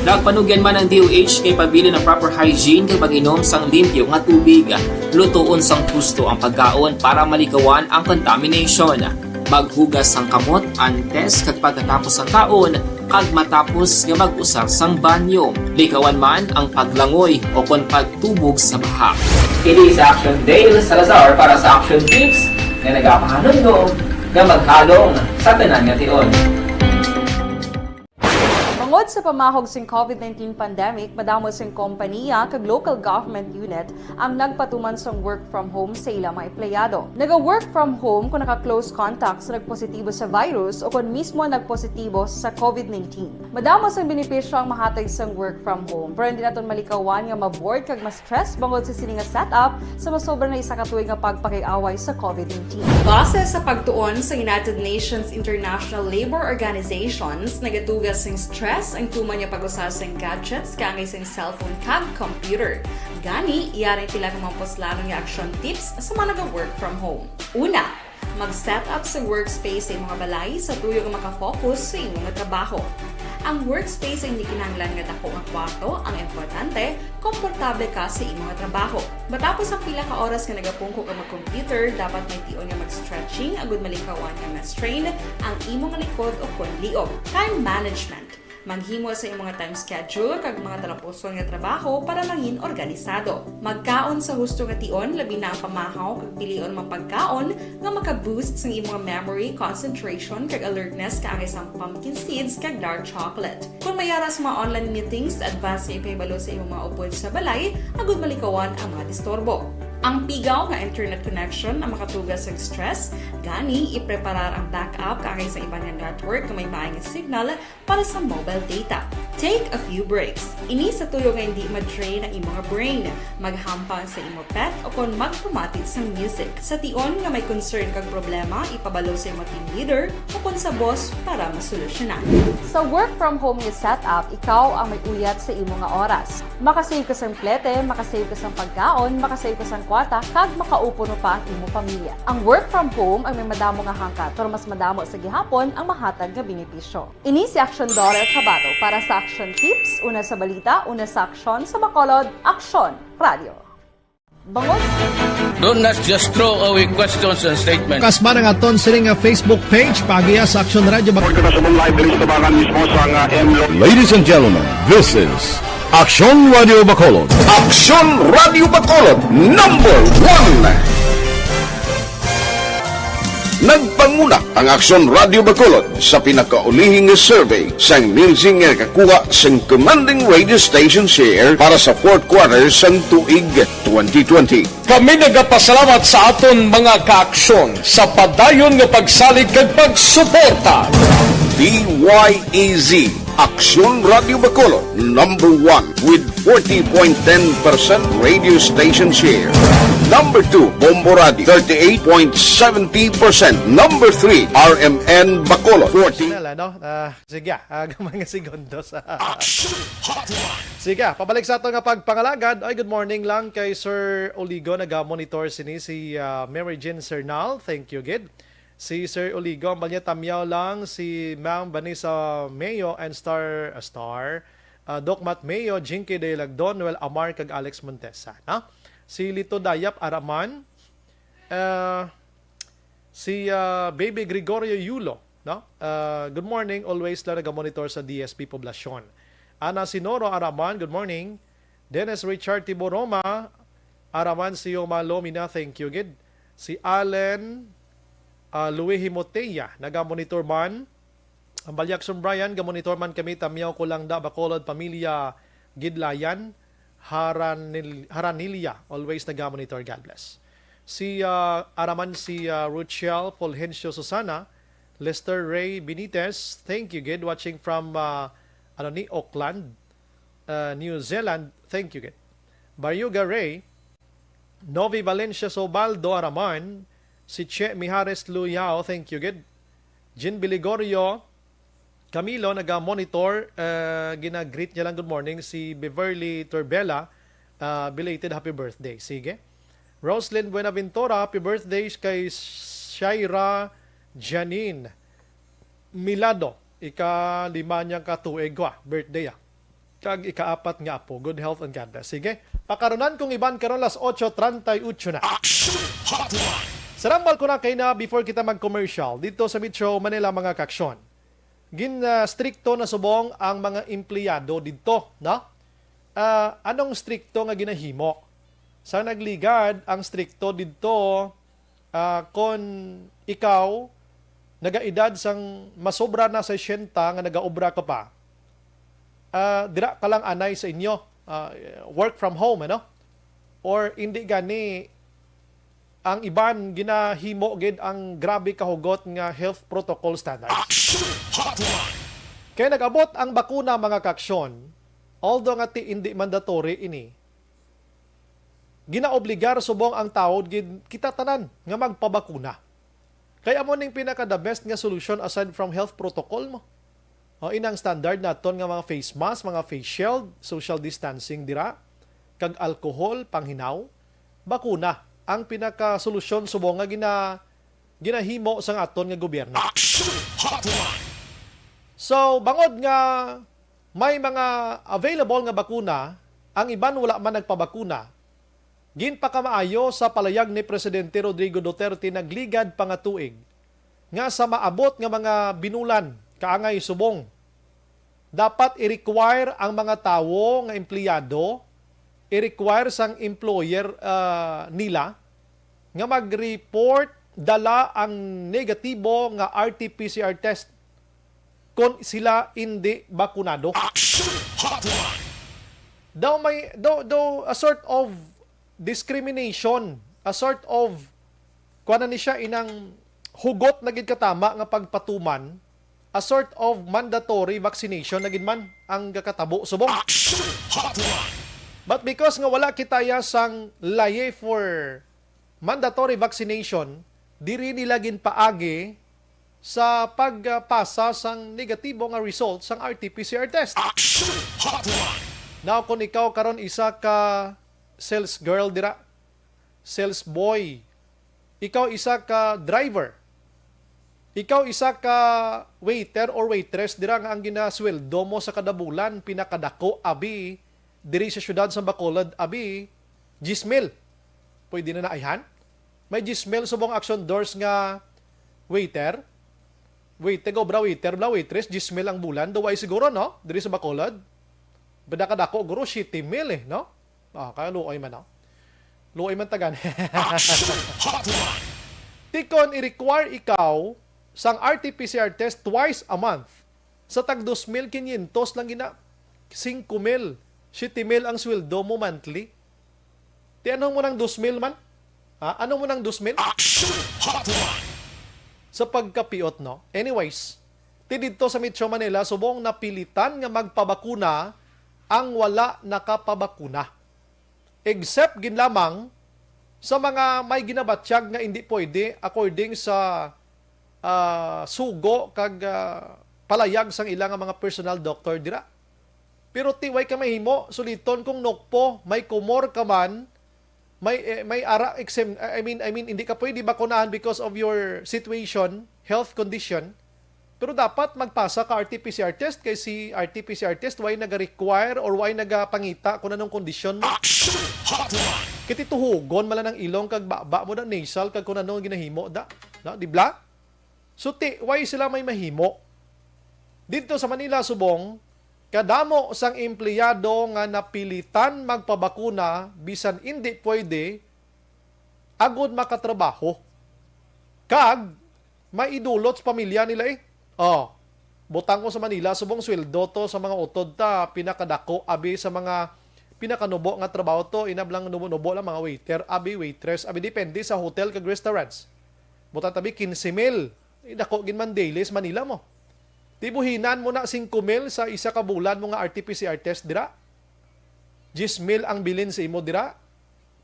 Nagpanugyan man ang D O H nga ipabilin ang proper hygiene kag pag-inom sang limpyo nga tubig. Lutoon sang husto ang pagkaon para malikawan ang contamination. Maghugas sang kamot antes kag pagkatapos sang kaon, kag matapos nga mag-usar sang banyo. Likawan man ang paglangoy o kon pagtubog sa baha. Ini si Action Dale Salazar para sa Action Tips nga nagapahanumdom nga maghalong sa tanan nga tion. Bangod sa pamahog sing COVID nineteen pandemic, madamo sing kompanya kag local government unit ang nagpatuman sang work from home sa ila mga empleyado. Naga-work from home kung naka-close contact sa nagpositibo sa virus o kung mismo nagpositibo sa COVID nineteen. Madamo sang benepisyo ang mahatag sang work from home, pero hindi naton malikawan nga ma-bored kag ma-stress bangod sa sini nga setup sa masobra na isa ka tuig nga pagpakiaway sa COVID nineteen. Base sa pagtuon sa United Nations International Labour Organizations, nagaduga sing stress ang tuman nga pag-usa sing gadgets kaangay sing cellphone kag computer. Gani, yari ang pila ka mga puslanon nga action tips sa mga naga-work from home. Una, mag-set up sa workspace sa imong balay sa tuyo nga makafocus sa imong trabaho. Ang workspace ay hindi kinahanglan nga dako nga kwarto, ang importante, komportable ka sa imong trabaho. Matapos ang pila ka oras nga nagapungko ka mag-computer, dapat may tion nga mag-stretching agud malikawan nga ma-strain ang imong likod o kon liog. Time management. Maghimo sa imong mga time schedule kag mga talapuson nga trabaho para mangin organisado. Magkaon sa husto nga tion, labi na ang pamahaw kag pilion mga pagkaon nga maka-boost sang imong memory, concentration, kag alertness kaangay sang pumpkin seeds kag dark chocolate. Kung may ara sa mga online meetings, advance nga ipahibalo sa imong mga upod sa balay agud malikawan ang mga disturbo. Ang pigaw nga internet connection ang makatuga sa stress, gani ipreparar ang backup kaangay sa iban nga network nga may maay nga signal para sa mobile data. Take a few breaks. Ini sa tuyo nga hindi ma-drain ang imong brain, maghampang sa imo pet o kon magpamati sang music. Sa tion nga may concern kag problema, ipabalo sa imo team leader o kon sa boss para masolusyonan. Sa work from home nga setup, ikaw ang may uyat sa imo nga oras. Makasave ka sang plete, makasave ka sang pagkaon, makasave ka sang kwarta, kag makaupo pa ang imo pamilya. Ang work from home ang may madamo nga hangkat, pero mas madamo sa gihapon ang mahatag nga benepisyo. Ini si Action Daughter Kabato para sa Action Tips, una sa balita, una sa aksyon, sa Bacolod, Aksyon Radio. Bangod. Do not just throw away questions and statements. Kasman ang aton sini nga Facebook page, paagiha sa Action Radio Bacolod. Report na sa live diri sa tabangan mismo sa nga M Lo- Ladies and gentlemen, this is Action Radio Bacolod. Action Radio Bacolod, number one. Nagpanguna ang Aksyon Radio Bacolod sa pinakaulihi nga survey sang Nielsen nga nakakuha sang commanding radio station share para sa fourth quarter sang tuig twenty twenty. Kami nagapasalamat sa aton mga kaaksyon sa padayon nga pagsalig kag pagsuporta. D Y E Z, Aksyon Radio Bacolod, number one with forty point ten percent radio station share. Number two, Bombo Radio, thirty-eight point seventy percent. Number three, R M N Bacolod, forty. Chanel, ano? Ah, sige, ah, gamay nga segundos. Action Hotline. Sige, pabalik sa ato nga pagpangalagad. Ay, good morning lang kay Sir Oligo, naga-monitor sini si, ah, Mary Jane Sernal. Thank you, gid. Si Sir Oligo, ang balya tamyaw lang si Ma'am Vanessa Mayo and Star, ah, Star, ah, Doc Matt Mayo, Jinky Daylag, Donwell Amar, kag Alex Montesa, no? Si Lito Dayap Araman, ah, si, ah, Baby Gregorio Yulo, no? Ah, good morning, always lang naga-monitor sa D S P Poblacion. Ana Sinoro Araman, good morning. Dennis Richard Tiboroma, Araman, si Yoma Lomina, thank you gid. Si Allen, ah, Louis Himotea, naga-monitor man. Ang Balyak Son Brian, ga-monitor man kami, tamyaw ko lang da, Bacolod, pamilya Gidlayan, Haranil-, Haranilla, always naga-monitor. God bless. Si, ah, Araman, si, ah, Ruchel Fulgencio Susana, Lester Ray Benitez, thank you gid, watching from, ah, ano ni, Auckland, ah, New Zealand, thank you gid. Baryoga Ray, Novi Valencia Sobaldo Araman, si Che Mijares Luyao, thank you gid. Jean Biligorio Camilo, naga-monitor, ah, gina-greet niya lang, good morning. Si Beverly Torbella, ah, belated happy birthday. Sige. Roslyn Buenaventura, happy birthday kay Shaira Janine Milado. Ika-lima niya ka tuig ko, ah, birthday, ah. Kag ikaapat nga apo. Good health and God bless. Sige. Pakarunan kong iban karon, las ocho treinta y ocho na. Action Hotline. Sarambal ko na kay na before kita mag-commercial. Dito sa Metro Manila, mga kaaksyon, gin, ah, strikto na subong ang mga empleyado didto, no? Ah, anong strikto nga ginahimo? Sa nagligad, ang strikto didto, ah, kon ikaw nagaedad sang masobra na sesenta nga nagaobra ka pa, ah, dira ka lang anay sa inyo, ah, work from home, ano? Or hindi gani, ang iban ginahimo gid ang grabe kahugot nga health protocol standards. Action Hotline. Kaya nag-abot ang bakuna, mga kaaksyon, although nga ti hindi mandatory ini, ginaobligar subong ang tawo gid kita tanan nga magpabakuna. Kay amo ning pinaka the best nga solusyon aside from health protocol mo. O, inang standard naton nga mga face mask, mga face shield, social distancing dira, kag alcohol, panghinaw, bakuna ang pinaka solusyon subong nga gina-, ginahimo sang aton nga gobyerno. Action Hotline. So, bangod nga may mga available nga bakuna, ang iban wala man nagpabakuna, ginpakamaayo sa palayag ni Presidente Rodrigo Duterte nagligad pa nga tuig nga sa maabot nga mga binulan kaangay subong Dapat i-require ang mga tawo nga empleyado, i-require sang employer, ah, nila nga mag-report dala ang negatibo nga R T P C R test kon sila indi bakunado. Action Hotline! Daw may, daw, daw a sort of discrimination, a sort of, kuwan na ni siya, inang hugot na gid katama nga pagpatuman, a sort of mandatory vaccination na gid man ang gakatabo subong. Action Hotline! But because nga wala kita ya sang laye for mandatory vaccination, diri nila ginpaagi sa pagpasa sang negatibo nga result sang R T P C R test. Action Hotline! Now, kung ikaw karon isa ka sales girl dira, sales boy, ikaw isa ka driver, ikaw isa ka waiter or waitress dira nga ang ginasweldo mo sa kada bulan pinakadako abi diri sa siyudad sa Bacolod abi diyes mil. Pwede na naayhan? May diyes mil subong Action Doors nga waiter. Waiter, obra waiter, bla waitress, diyes mil ang bulan. Duway siguro, no? Diri sa Bacolod. Bada kadako, guro, siyete mil eh, no? Ah, kaya luoy man, no? Luoy man tagan. Action Hotline! Tikon, i-require ikaw sang R T P C R test twice a month. Sa tag dos mil kinyentos lang gina, singko mil, siyete mil ang sweldo mo monthly. Ti ano mo nang dos mil man? Ha? Ano mo nang dos mil? Action Hotline! Sa pagkapiot, no? Anyways, ti didto sa Metro Manila, subong napilitan nga magpabakuna ang wala nakapabakuna. Except gid lamang sa mga may ginabatyag nga indi pwede according sa, ah, sugo kag, ah, palayag sang ila nga mga personal doctor dira. Pero ti, way ka mahimo, suliton kung nokpo, may kumor ka man, may, eh, may ara, exem-, I mean, I mean, hindi ka pwede bakunahan because of your situation, health condition. Pero dapat magpasa ka R T P C R test kay si R T P C R test way naga-require or way nagapangita kung anong kondisyon mo. Action Hotline! Kiti tuhugon mala ng ilong kag baba mo da nasal kag kung ano ang ginahimo da. No, di bla? So, ti, way sila may mahimo? Dito sa Manila, subong, kadamo sang empleyado nga napilitan magpabakuna bisan indi pwede agud makatrabaho. Kag may idulot sa pamilya nila eh. Oh, butang ko sa Manila, subong sweldo to sa mga utod ta, pinakadako, abi sa mga pinakanubo nga trabaho to, inablang nubo-nubo lang mga waiter, abi waitress, abi depende sa hotel kag restaurants. Butang tabi, quince mil. Eh, dako gid man daily sa Manila mo. Tibuhinan mo na singko mil sa isa ka bulan mo nga R T P C R test dira. Diyes mil ang bilin sa imo dira.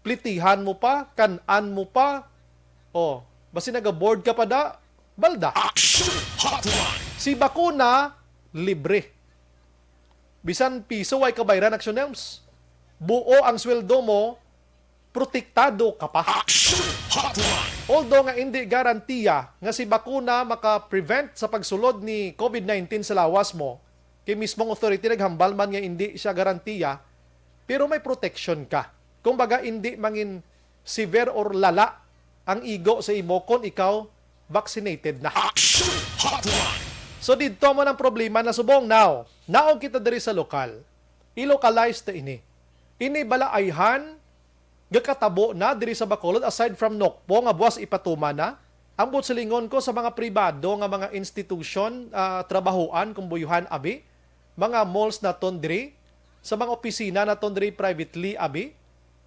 Plitihan mo pa, kan-an mo pa. Oh, basi naga-bored ka pa da, balda. Action Hotline! Si bakuna, libre. Bisan piso, way kabayran, Action Elms. Buo ang sweldo mo, protektado ka pa. Action Hotline! Although nga indi garantiya nga si bakuna maka-prevent sa pagsulod ni COVID nineteen sa lawas mo, kay mismong authority naghambal man nga indi siya garantiya, pero may protection ka. Kumbaga, indi mangin severe or lala ang igo sa imo kon ikaw vaccinated na. Action Hotline! So, didto mo ng problema na subong. Now, naog kita diri sa lokal. I-localize ta ini. Ini bala ayhan gakatabo na diri sa Bacolod, aside from Nokpo nga buwas ipatuman na, ang buot silingon ko sa mga pribado nga mga institusyon, ah, trabahoan, kung buyuhan, abi, mga malls naton diri, sa mga opisina naton diri privately, abi,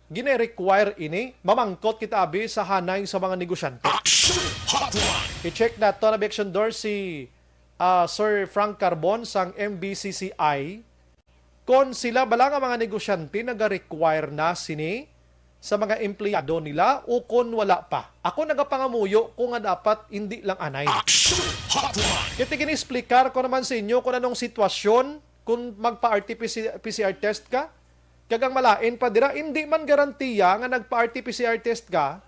gina-require ini, mamangkot kita, abi, sa hanay sa mga negosyante. Action Hotline! I-check naton, abi, Action Door, si, ah, Sir Frank Carbon sang M B C C I. Kon sila bala nga mga negosyante naga-require na sini sa mga empleyado nila o kon wala pa. Ako nagapangamuyo ko nga dapat hindi lang anay. Action Hotline! Kaya gini-explicar ko naman sa inyo kung anong sitwasyon kung magpa-R T P C R test ka. Kag ang malain pa dira, hindi man garantiya nga nagpa-R T P C R test ka,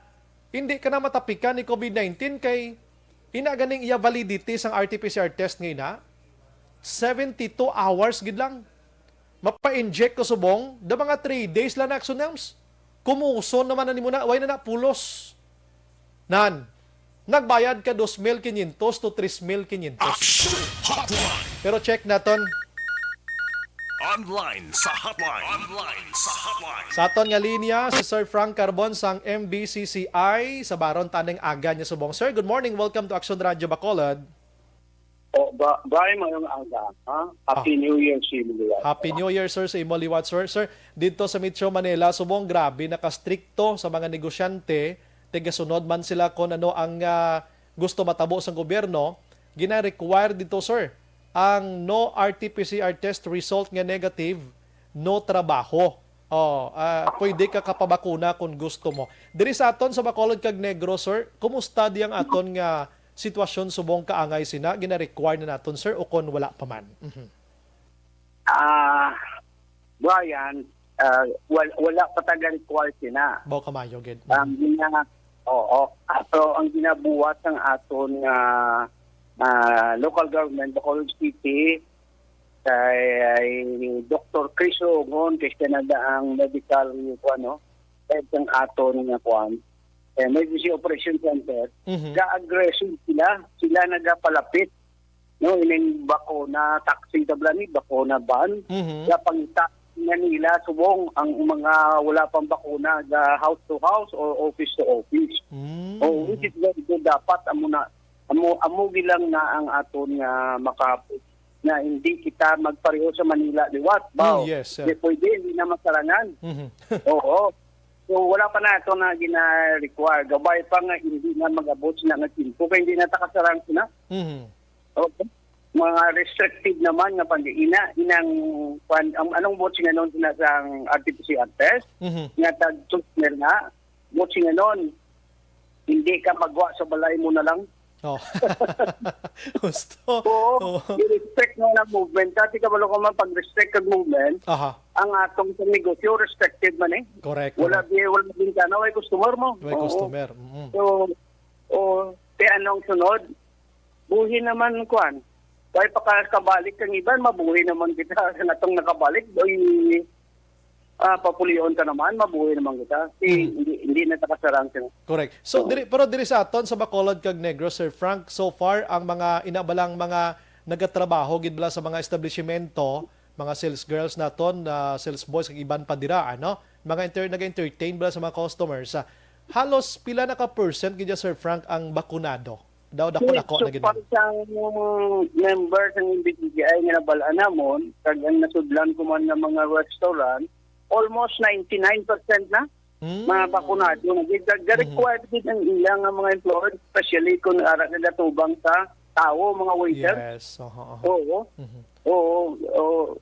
hindi ka na matapikan ni COVID nineteen kay ina ganing iya validity sang R T P C R test nga ina, seventy-two hours gid lang. Mapa-inject ko subong, da mga three days lang na, Action Elms. Kumuson naman na nimo na, way na na pulos. Nan, nagbayad ka dos mil kinyentos to tres mil kinyentos. Action Hotline! Pero check naton. Online sa hotline. Online sa hotline. Sa aton nga linya, si Sir Frank Carbon sang M B C C I, sa Baron Taneng Aga niya subong. Sir, good morning. Welcome to Action Radio Bacolod. Oh, ba, Bray, mayong aga, ha? Happy Ah. New Year sa imo liwat. Happy New Year, sir, sa imo liwat, sir. Sir, dito sa Metro Manila, subong grabe, nakastrikto sa mga negosyante, tigasunod man sila kung ano ang, ah, gusto matabo sa gobyerno, gina-require dito, sir, ang no R T P C R test result nga negative, no trabaho. Oh, ah, pwede ka kapabakuna kung gusto mo. Diri sa aton sa Bacolod kag Negros, sir, kumusta di ang aton nga sitwasyon subong kaangay sina gina-require na naton, sir, o kon wala pa man? Mhm. Ah, Brian, ah, wal-, wala pa taga-require sina. Baw kamayo gid. Ang Mhm. gina-, oo. Ato ang ginabuhat sang aton nga, ah, local government, Bacolod City, kay Doctor Chris Rogon, kay siya na ang medical, ano, head sang aton nga kuan, Emergency Operation Center. Mhm. Ga-aggressive sila. Sila nagapalapit, no, ining bakuna, taxi tabla ni, bakuna van. Mhm. Ga pangita nga nila subong ang mga wala pang bakuna, ga house to house or office to office. Mm. Oh, which is very good. Dapat amo na, amo, amo gilang na ang aton nga maka-, na hindi kita magpareho sa Manila liwat, baw. Mm, yes, sir. Di pwede, hindi na masarangan. Mhm. Oo. So, wala pa na ito na gina-require. Gabay pa nga hindi na mag-abot sina nga tiyempo, kay hindi na takasarang sina. Mhm. Okay. Mga restricted naman nga pag-ina, inang, kwan, ang, anong buot singanon sina sang R T P C R test? Mhm. Nga tag-, nga, buot singanon, hindi ka magwa sa balay mo na lang. Oh. Gusto. Oo, Oh. i-restrict mo na movement. Kasi kabalo ko man, pag restrict ang movement, Aha. ang atong sa negosyo, restricted man eh. Correct, Wala correct. di, wala din ka na, may customer mo. May Oo. customer. Mm. So, o, kaya anong sunod? Buhi naman, kuan. Kaya pa ka-, kabalik kang iban, mabuhi naman kita sa natong nakabalik. Oy, ah, papulion ka naman, mabuhi naman kita. Si, Hmm. hindi, hindi na takasarang siya. Correct. So, Oo. diri, pero diri sa aton, sa Bacolod kag Negros, Sir Frank, so far, ang mga inabalang mga nagatrabaho gid bala sa mga establishmento, mga sales girls naton, ah, sales boys, kag iban pa dira, ano? Mga enter-, nag-entertain bala sa mga customers, ah, halos pila na ka percent gid, Sir Frank, ang bakunado? Daw dako-dako na gid. So far, sang member sang M B C C I nga nabal-an namon, kag ang nasudlan ko man nga mga restaurant, almost ninety-nine percent na Mm. mga bakunado na gid. Kag Mhm. required gid ang ila nga mga employer, especially kung ara nagatubang sa tawo, mga waiter. Yes, oho, oho. Oo. Mhm. Oo, oo.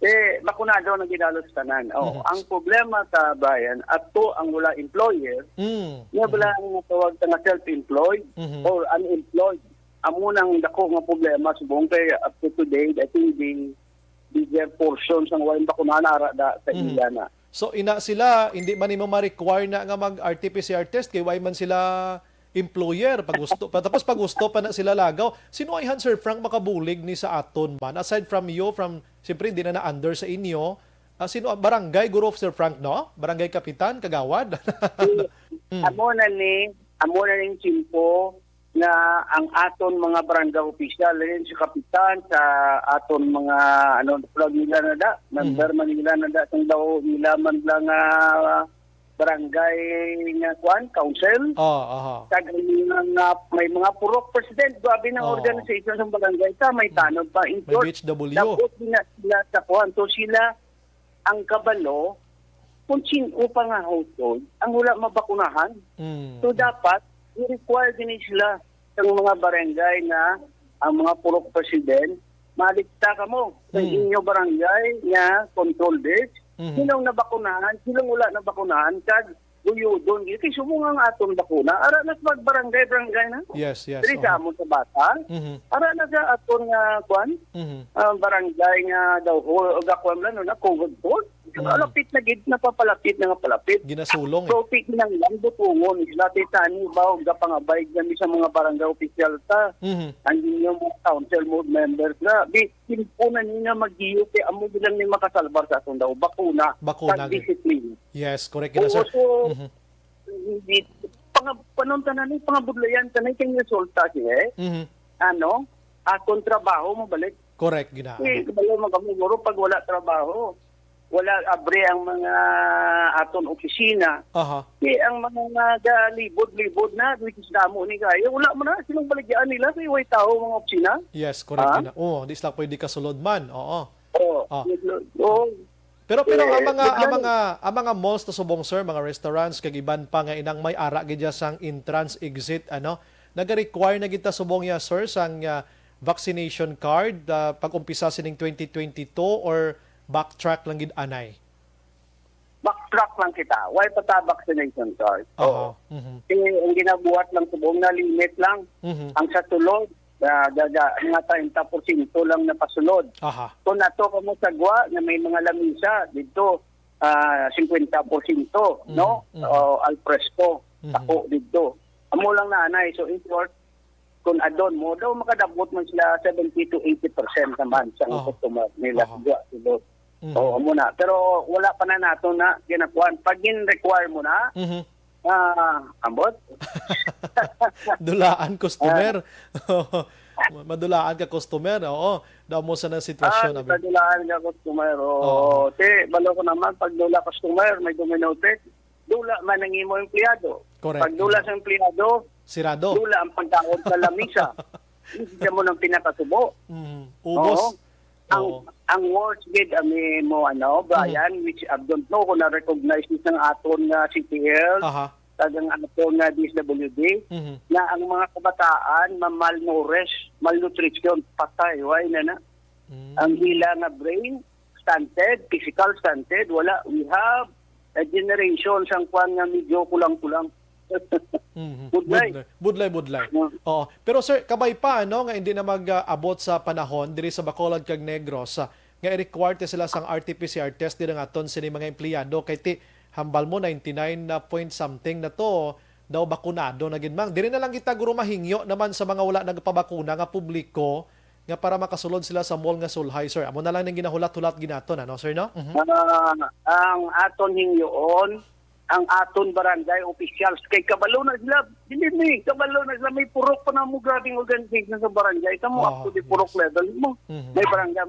Eh, bakunado na gid halos tanan. Oh, Mhm. ang problema sa Brian, ato ang wala employer, Mm. nga wala Mhm. ang natawag ta nga self-employed Mhm. or unemployed. Amo nang dako nga problema subong kay up to today, I think the bigger portion sang wala bakunahan ara da sa Mhm. ila na. So, ina sila, hindi man nimo ma-require na nga mag-R T P C R test kay wala man sila employer, pag gusto pa, tapos pag gusto pa na sila lagaw. Sino ayhan, Sir Frank, makabulig ni sa aton man? Aside from you, from, siyempre, hindi na na under sa inyo. Ah, sino, ah, barangay, guro, Sir Frank, no? Barangay kapitan, kagawad? Mm. Amo na ni, amo na ning tiyempo nga ang aton mga barangay official, yun sa kapitan, sa aton mga, ano, flag nila na da, member Mhm. man nila na da, kung daw nila man lang, ah, barangay nga kuan, council. Oh, aha. Kag ang mga, may mga purok president, grabe ng Oh. organization sa barangay ta, may Mm. tanod pa. In May short, B H W. Dabot din na sila sa kuan. So sila ang kabalo kung sin-o pa nga household ang wala mabakunahan. Mm. So dapat i-require din sila sa mga barangay nga ang mga purok president, malikta kamo sa Mm. inyo barangay nga control list. Mhm. Sinong nabakunahan, sinong wala nabakunahan, kag guyodon gyud. Kay subong ang aton bakuna, ara na sa barangay-barangay na. Yes, yes, Diri sa oo. amon sa bata, Mhm. ara na sa aton nga, kuan, Mhm. ah, barangay nga daw, ho-, o gakuan lang, no, na COVID board. Mm. Lapit na gid, napapalapit na nga palapit. Ginasulong, eh. So, ti kinahanglan butongon sila, ti tani ba, o gapangabay kami sa mga barangay opisyal ta. Mhm. Ang inyong mga council mo-, members na, di, timpo na ni nga mag-iyo, kay amo bilang ni makasalbar sa atong daw, bakuna, Bakuna, kag gid. disiplina. Yes, correct. Gina, Oo, sir. so, Mhm. hindi, panga-, panuntanan ni, pangabudlayan ka na, kay resulta siya, eh. Mhm. Ano, atong trabaho, mabalik. Correct, gina. Eh, kabalo man kamo, guro, pag wala trabaho, wala abri ang mga aton opisina. Aha. Eh, ang mga nagalibod-libod na, which is damo ni kaya, wala man na silang baligyan nila kay way tao mga opisina. Yes, correct, ah? Gina. Oo, di sila pwede kasulod man. Oo. Oo. Ah. Oo. Pero, pero ang mga, ang mga, ang mga malls ta subong, sir, mga restaurants, kag iban pa nga inang may ara gid dya sang entrance, exit, ano, naga-require na gid ta subong ya, sir, sang, ah, vaccination card, ah, pag-umpisa sining twenty twenty-two, or backtrack lang gid anay? Backtrack lang kita. Why pa ta vaccination card? Aha. Oo. Mhm. Eh, ang ginabuhat lang subong na limit lang. Mhm. Ang sa sulod, ah, gaga, mga treinta porsyento lang napasulod. Aha. Kung ato kamo sa gwa nga may mga lamisa dito, ah, cincuenta porsyento, no? Mhm. O, al fresco, mhm, tako dito. Amo lang na anay. So, in short, kung adon mo, daw makadabot man sila seventy to eighty percent naman sa, aha, customer nila. Aha. Sa gwa, sulod. Mhm. Oo, amo na. Pero wala pa na nato na ginakuan. Pag gin-require mo na, mhm, ah, ambot? Dulaan customer. Ah. Madulaan ka customer, oo. Daw mo sa nang sitwasyon, ah, abi. Madulaan ka customer, oo. Oo. Ti, balo ko naman, pag dula customer, may domino effect. Dula man ang imo empleyado. Correct. Pag dula sa empleyado, sirado. Dula ang pagkaon sa lamisa. Hindi mo nang pinakasubo. Mhm. Ubos. Oo. Ang, oo, ang worst gid, ami mo, ano, mhm, Brian, which I don't know kung na-recognize ni sang aton nga C T L, aha, kag ang aton nga D S W D, mhm, na ang mga kabataan ma-malnourish, malnutrition, patay, why na na? Mm. Ang ila nga brain, stunted, physical stunted, wala. We have a generation sang kwan nga medyo kulang-kulang. Mhm. Budlay. Budlay, budlay, budlay. Mm. Oo. Pero, sir, kabay pa, ano, nga hindi na mag-abot sa panahon diri sa Bacolod kag Negros, ah, nga i-require ta sila sang R T P C R test diri nga aton sini mga empleyado, kay ti, hambal mo, ninety-nine na point something na to daw bakunado na gid, mang. Diri na lang kita, guro, mahingyo naman sa mga wala nagpabakuna nga publiko nga para makasulod sila sa mall nga sulhay, sir. Amo na lang ning ginahulat-hulat gid naton, ano, sir, no? Mhm. Ah, ang aton hingyoon, ang aton barangay officials, kay kabalo na sila, dili ni, kabalo na sila, may purok pa na mo, grabing organization sa barangay. Kamo, ah, up to the purok level mo. Mhm. May barangay.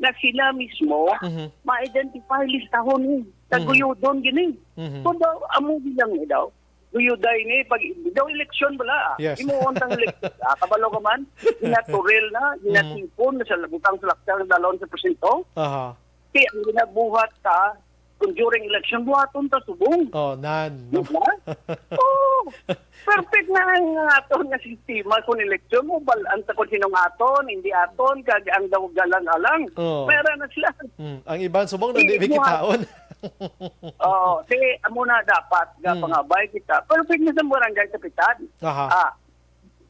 Na sila mismo, mhm, ma-identify, listahon ni. Mhm. Taguyodon gini. Mhm. So, daw, amo bilang ni daw. Guyuday ni, pag, daw eleksyon bala, ah. Yes. Imo untang eleksyon. Ah, kabalo ka man, ginaturil na, mhm, ginatipon na sa butang sa laksan, dalon sa presinto. Aha. Ti, ang ginabuhat ka, kung during election, buhaton ta subong. Oh, nan. Di ba? Oh, perfect na ang aton nga sistema kung eleksyon mo, bal-an ta kung sinong aton, hindi aton, kag ang daw galang-alang. Oh. Pera na sila. Mm. Ang iban subong na di, di, di mo kitaon. Oo, di, amo na dapat nga, mm, pangabay kita. Perfect na sa barangay kapitan. Aha. Ah,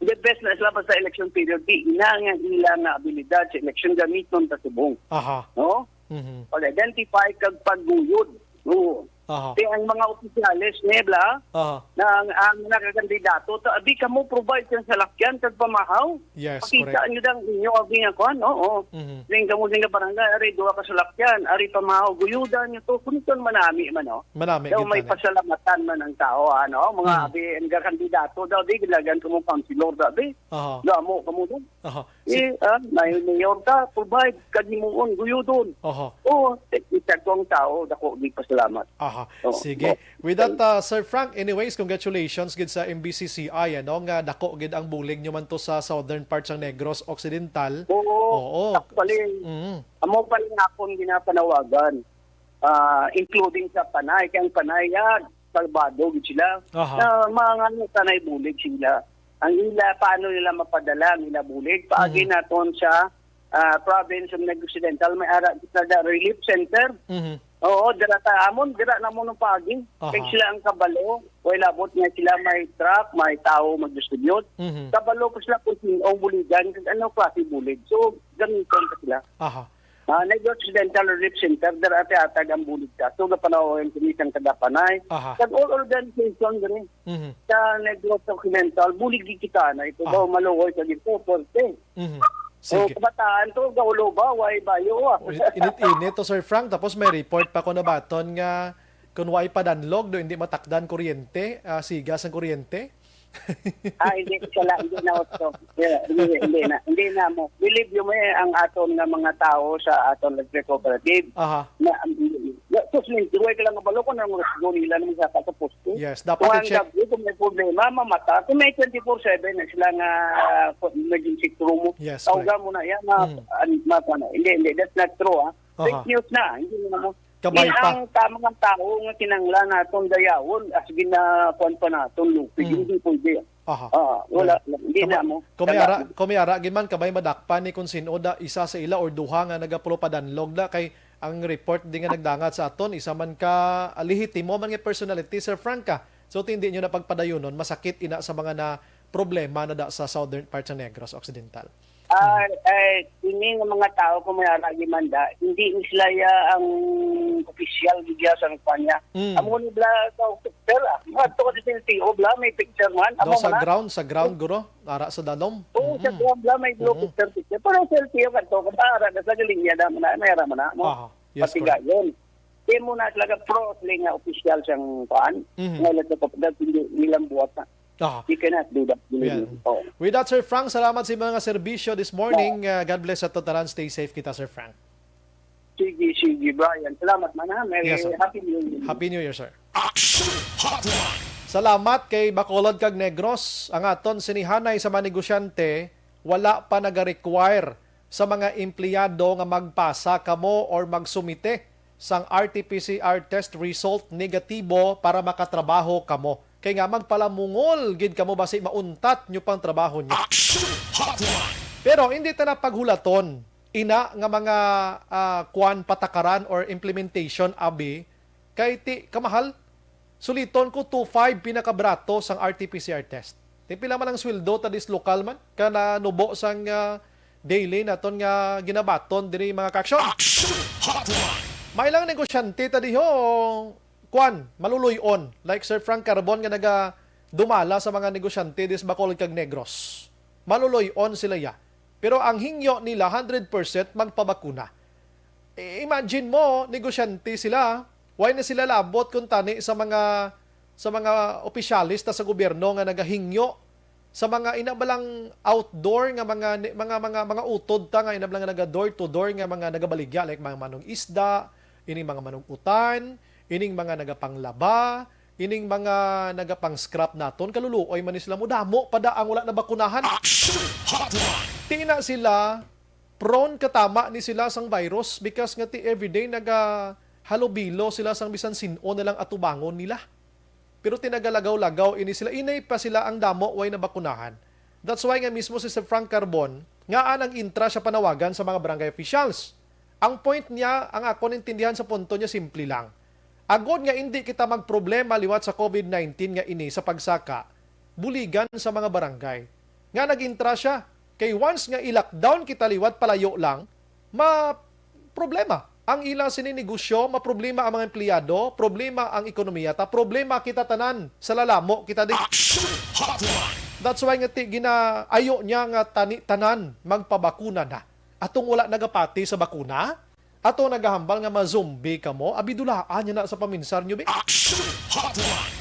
the best na sila pa sa election period, di ina nga ila nga abilidad sa election gamiton ta subong. Aha. No? Mhm. Pag-identify kag pagguyod. Oo. Aha. Kaya ang mga opisyales, Nebla, aha, na ang, ang nakakandidato, to, abi, kamo provide sa salakyan kag pamahaw. Yes, correct. Pakita nyo lang inyo, abi, nga kuan, oo. Mhm. Ning kamo sing barangay, ari, duha ka salakyan, ari, pamahaw, guyudan nyo to. Kung ito manami man, oh. Manami, daw may gid, pasalamatan man ang tao, ano, mga, mhm, abi, ang kandidato, daw, di, gilagan kamo councilor, daw, abi. Aha. Damo kamo, daw. Aha. Eh, ah, may mayor ka, provide, kag himuon, guyudon. Oho. Oo, eh, isa ko ang tao, dako, di pasalamat. Aha. Oo. Sige. Oo. With that, uh, Sir Frank, anyways, congratulations gid sa M B C C I, ano, nga dako gid ang bulig nyo man to sa southern part sang Negros Occidental. Oo. Oo. Actually, mm, amo pa lang akong ginapanawagan, ah, including sa Panay, kay ang Panay, ah, salbado gid sila. Aha. Na mga, ano, sanay bulig sila. Ang ila, paano nila mapadala ang ila bulig? Paagi, mhm, naton sa, ah, province of Negros Occidental, may ara kita da relief center. Mhm. Oo, dira ta amon, dira na mo nung paagi. Aha. Kay sila ang kabalo, way labot nga sila may truck, may tao mag-distribute. Mhm. Kabalo pa sila kung sino ang buligan, kung ano klase bulig. So, gamiton pa sila. Aha. Ah, Negros Occidental Relief Center, dira ate atag ang bulig sa. So, gapanawagan kami sang taga Panay. Aha. Kag all organization diri. Mhm. Sa Negros Occidental, bulig gid kita na ito. Aha. Daw maluoy sa dito, forte. Mhm. Oh, sige. Kabataan to, gaulo ba? Way bayo, ah. Oh, in-, init-init to, Sir Frank. Tapos may report pa ko nabaton nga kung way padanlog, do, hindi matakdan kuryente, ah, siga sang kuryente. Ah, hindi, sala, hindi na, Otso. Yeah, hindi, hindi na, hindi na mo. Believe you me, ang aton nga mga tao sa aton electric cooperative, Aha. na, na, sus, may duway ka lang kabalo kung ano nga siguro nila naman sa sa poste. Yes, dapat Kung ang i-check. gabi, kung may problema, mamata. Kung may twenty-four seven na sila nga, ah, emergency crew mo, Yes, tawgan correct. mo na yan, ma-, Mm. an-, ma-, ano. Hindi, hindi, that's not true, ah. Fake Aha. news na, hindi na mo. Kabay Yan pa. ang tamang tao nga kinanglan naton dayawon, as gina-, kuwan pa naton, Lupe. Mm. Hindi pwede. Aha. Ah, wala, Right. hindi Kama-, na mo. kung may Wala. ara-, kung may ara, giman, kabay madakpan ni kung sino da, isa sa ila or duha nga nagapulo pa danlog da, kay ang report di nga nagdangat sa aton, isa man ka, ah, lehitimo man nga personality, Sir Frank, ah. So, ti hindi nyo na pagpadayunon, masakit ina sa mga na problema na da sa southern part sa Negros Occidental. Ah, eh, ini nga mga tao kung may ara gimanda, hindi ni sila ya ang opisyal gid ya sang kuwan niya. Mm. Amo ni bla sa picture, ah. Mga to sa L T O bla, may picture man. Amo Do sa man na. ground, sa ground, guro? Ara sa dalom? Oo, sa Mm. ground bla, may blue Mm. picture, picture. Pero sa L T O kadto, kada ara na sa galing niya na, na, may ara man na, mo. Aha. Yes, correct. Patigayon. Di mo na talaga pro sila nga opisyal siyang kuan, Mhm. nga electric, hindi nilang buhat na. Aha. You cannot do that. Believe Yeah. me. Oo. With that, Sir Frank, salamat sa mga serbisyo this morning. Yeah. Uh, God bless sa tanan. Stay safe kita, Sir Frank. Sige, sige, Brian. Salamat man, ha. Merry Yes, sir. Happy New Year. Happy New Year, sir. Action Hotline. Salamat kay Bacolod kag Negros. Ang aton sinihanay sa mga negosyante, wala pa nag-require sa mga empleyado nga magpasa kamo or magsumite sang R T P C R test result negatibo para makatrabaho kamo. Kay nga magpalamungol gid kamo basi mauntat nyo pang trabaho nyo. Action Hotline. Pero hindi ta na paghulaton ina nga mga, ah, kwan, patakaran or implementation, abi, kay ti kamahal. Suliton ko, two five pinakabrato sang R T P C R test. Ti pila man ang sweldo ta dis lokal man? Ka nanubo sang, ah, daily naton nga ginabaton diri, mga ka-action. Action Hotline. May lang negosyante ta diho, kwan, maluloy-on. Like Sir Frank Carbon nga naga dumala sa mga negosyante dis Bacolod kag Negros. Maluloy-on sila ya. Pero ang hingyo nila, hundred percent magpabakuna. I-, imagine mo, negosyante sila. Why na sila labot kung tani sa mga, sa mga opisyalis ta sa gobyerno nga nagahingyo sa mga ina ba lang outdoor nga mga ni-, mga, mga, mga utod ta nga ina ba lang naga door to door nga mga nagabaligya, like mga manong isda, ining mga manong utan, ining mga nagapanglaba, ining mga nagapang-scrap naton, kaluluoy man ni sila, mo damo pa da ang wala nabakunahan. Action Hotline. Ti na sila prone katama ni sila sang virus because nga ti everyday nagahalubilo sila sang bisan sin-o na lang atubangon nila. Pero ti nagalagaw-lagaw ini sila, inay pa sila ang damo way nabakunahan. That's why nga mismo si Sir Frank Carbon, ngaa nag-intra siya panawagan sa mga barangay officials. Ang point niya, ang ako nintindihan sa punto niya, simple lang. Agod nga indi kita magproblema liwat sa covid nineteen nga ini sa pagsaka, buligan sa mga barangay. Nga nag-intra siya, kay once nga i-lockdown kita liwat palayo lang, ma-, problema ang ila sini negosyo, maproblema ang mga empleyado, problema ang ekonomiya ta, problema kita tanan, sa lalamo kita di. Action Hotline. That's why nga ti ginaayo niya nga tani tanan magpabakuna na. Atong wala nagapati sa bakuna, ato nagahambal nga ma-zombie kamo, abi dulaan niya na sa paminsar nyo, be. Action Hotline.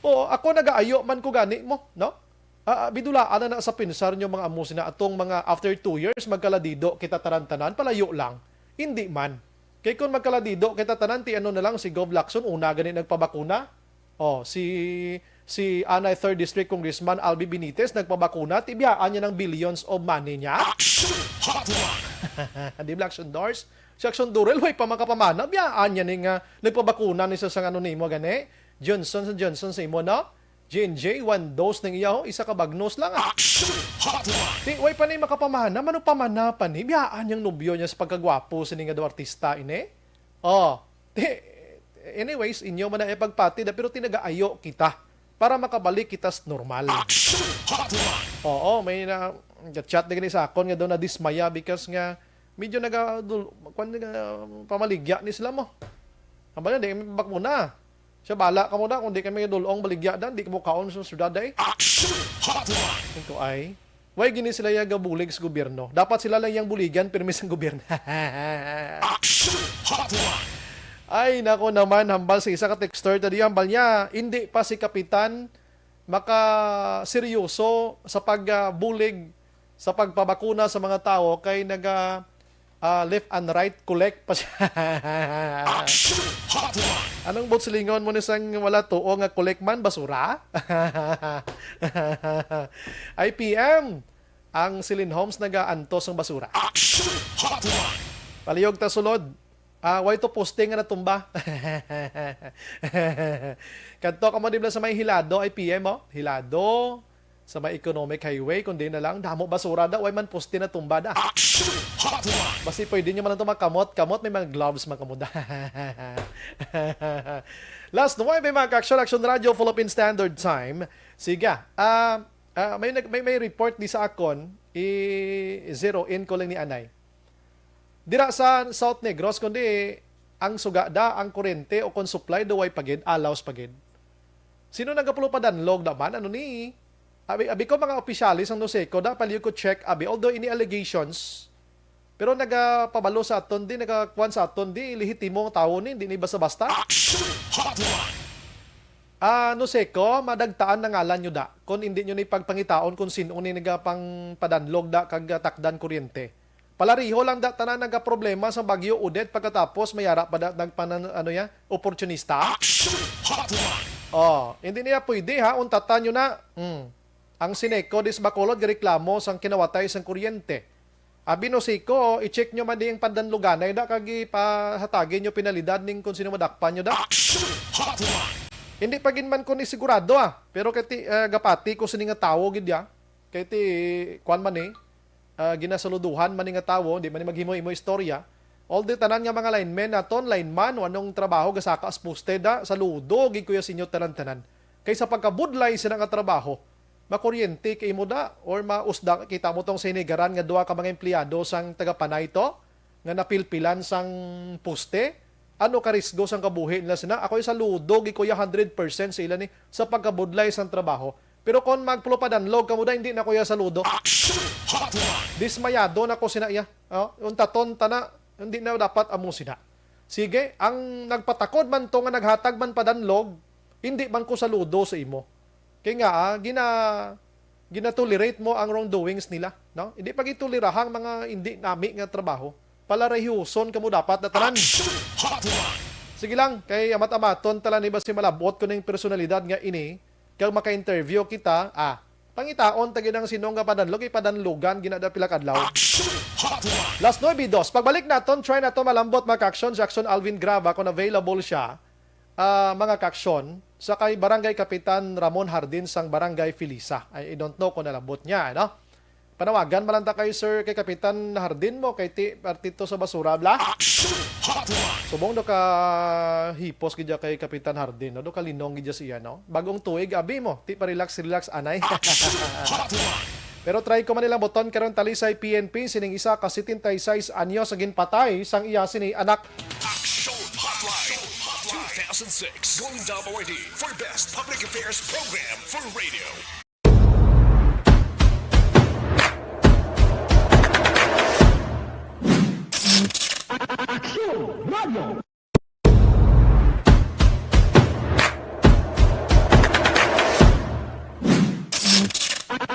O, ako nagaayo man ko gani mo, no? Ah, ah, bidulaan na na sa pinsar nyo mga amo sina atong mga after two years, magkaladido kita tanan-tanan, palayo lang. Hindi man. Kay kung magkaladido kita tanan, ti ano na lang si Gov Lacson, una gani nagpabakuna. Oh, si, si anay third District Congressman Albi Benitez nagpabakuna, ti biyaan niya ng billions of money niya. Action Hotline. Di ba, Action Doors? Si Action Durel, way pa makapamana, biyaan niya ni nga nagpabakuna ni sa sang ano nimo gani? Johnson sa Johnson sa imo, no? J and J, one dose ning iya, ho, isa ka bagnos lang, ah. Action Hotline. Di, way pa ni makapamana, mano pamana pa ni, biyaan niyang nobyo niya sa pagkagwapo sini nga daw artista ini. Oh, di, anyways, inyo man na ipagpati da, pero tinagaayo kita para makabalik kita sa normal. Action Hotline. Oo, may na, chat na gani sa akon nga daw nadismaya because nga medyo naga-, dul-, kwan, naga-, pamaligya ni sila mo. Ang bala, di kami bakuna. Siya, bala ka muna, kung di kami dulong baligya dan, di ka mo kaon sa syudad, eh. Action Hotline. Ito ay, why gini sila yung gabulig sa gobyerno? Dapat sila lang yung buligan, pero misang gobyerno. Action Hotline. Ay, nako naman, hambal sa isa ka texter, tadi hambal niya, hindi pa si Kapitan makaseryoso sa pagbulig sa pagpabakuna sa mga tawo kay naga, ah, left and right collect pa siya. Action Hotline! Anong buot silingon mo ni sang wala tuo nga collect man, basura? I P M, ang Celine Homes nagaantos sang basura. Action Hotline! Palihog ta sulod. Ah, way to poste nga natumba. Kadto kamo dibla sa may Hilado, I P M, oh. Hilado, sa may Economic Highway, kundi na lang, damo basura da, way man poste natumba da. Action Hotline! Basi pwede nyo man lang to makamot, kamot, may mga gloves man kamo da. Last nuwebe, mga ka-action, Action Radio, Philippine Standard Time. Sige, ah, ah, may, nag- may, may report di sa akon, i-zero in ko lang ni anay. Dira sa South Negros, kundi ang suga da, ang kuryente o kon supply da, way pa gid, alaws pa gid. Sino nagapulo pa danlog da man? Ano ni? Abi, abi ko mga opisyalis ang Noseco da, palihog ko check, abi. Although ini allegations, pero nagapabalo sa aton di, nagakuan sa aton di, lehitimo ang tawo ni, di ni basta-basta. Action Hotline! Ah, Noseco, madagtaan na ngalan nyo da. Kung hindi nyo ni pagpangitaon kung sino ni nagapangpadanlog da kag, ah, takdan kuryente. Palariho lang da tanan nagaproblema sa Bagyo Odette pagkatapos may ara pa da nagpanan-, ano ya, oportunista. Action Hotline! Oh, hindi niya pwede ha, untatan nyo na. Hmm. Ang Sineco dis Bacolod gareklamo sang kinawatay sang kuryente. Abi Noseco, i-check nyo man di ang padanluganay da kag ipahatagi nyo penalidad ning kung sino madakpan nyo da. Action Hotline! Hindi pa gid man ko ni sigurado ah, pero kay ti, ah, gapati ko sini nga tawo gid ya. Kay ti, kuan man ni, ah, ginasaluduhan man ni nga tawo, di man ni maghimo-himo istorya. All the tanan nga mga linemen naton, lineman, o anong trabaho gasaka sa poste da, saludo gid ko ya sa inyo tanan-tanan. Kay sa pagkabudlay sina nga trabaho, makuryente kay imo da or mausda, kita mo tong sinigaran nga duha ka mga empleyado sang taga-Panay to nga napilpilan sang poste. Ano ka risgo sang kabuhi nila sina? Ako'y saludo gid ko ya hundred percent sa ila ni sa pagkabudlay sang trabaho. Pero kon magpulo pa danlog kamo da, hindi na ko ya saludo. Action Hotline! Dismayado na ko sina iya. Oh, untaton ta na, hindi na dapat amo sina. Sige, ang nagpatakod man to nga naghatag man padanlog, hindi man ko saludo sa imo. Kay nga, ah, gina-, ginatolerate mo ang wrongdoings nila, no? Hindi pagitolerahan mga hindi nami nga trabaho. Palarahiuson kamo dapat na tanan. Action Hotline! Sige lang, kay amat-amaton talan ni basi malabot ko ning personalidad nga ini, kag maka-interview kita, ah, pangitaon ta gid ang sinong nga padanlog, ipadanlugan gina da pila ka adlaw. Action Hotline! Last nuebe dos. Pagbalik naton, try nato malambot mga ka-action, si Action Alvin Grava, kung available siya, ah, mga ka-action, sa kay Barangay Kapitan Ramon Hardin sang Barangay Felisa. I, I don't know kung nalambot niya, ano? Panawagan man lang ta kay Sir, kay Kapitan Hardin mo, kay ti, partito sa basura, bla? Action Hotline! Subong do ka hipos gid ya kay Kapitan Hardin, no? Do ka linong gid ya siya, no? Bagong tuig, abi mo, ti pa relax, relax, anay. Action Hotline! Pero try ko man nilang buton karon, talisay P N P, sining isa ka setenta y seis anyos ang ginpatay sang iya sini anak. Action Hotline two thousand six Golden Dome Awardee for Best Public Affairs Program for Radio. Action Radio.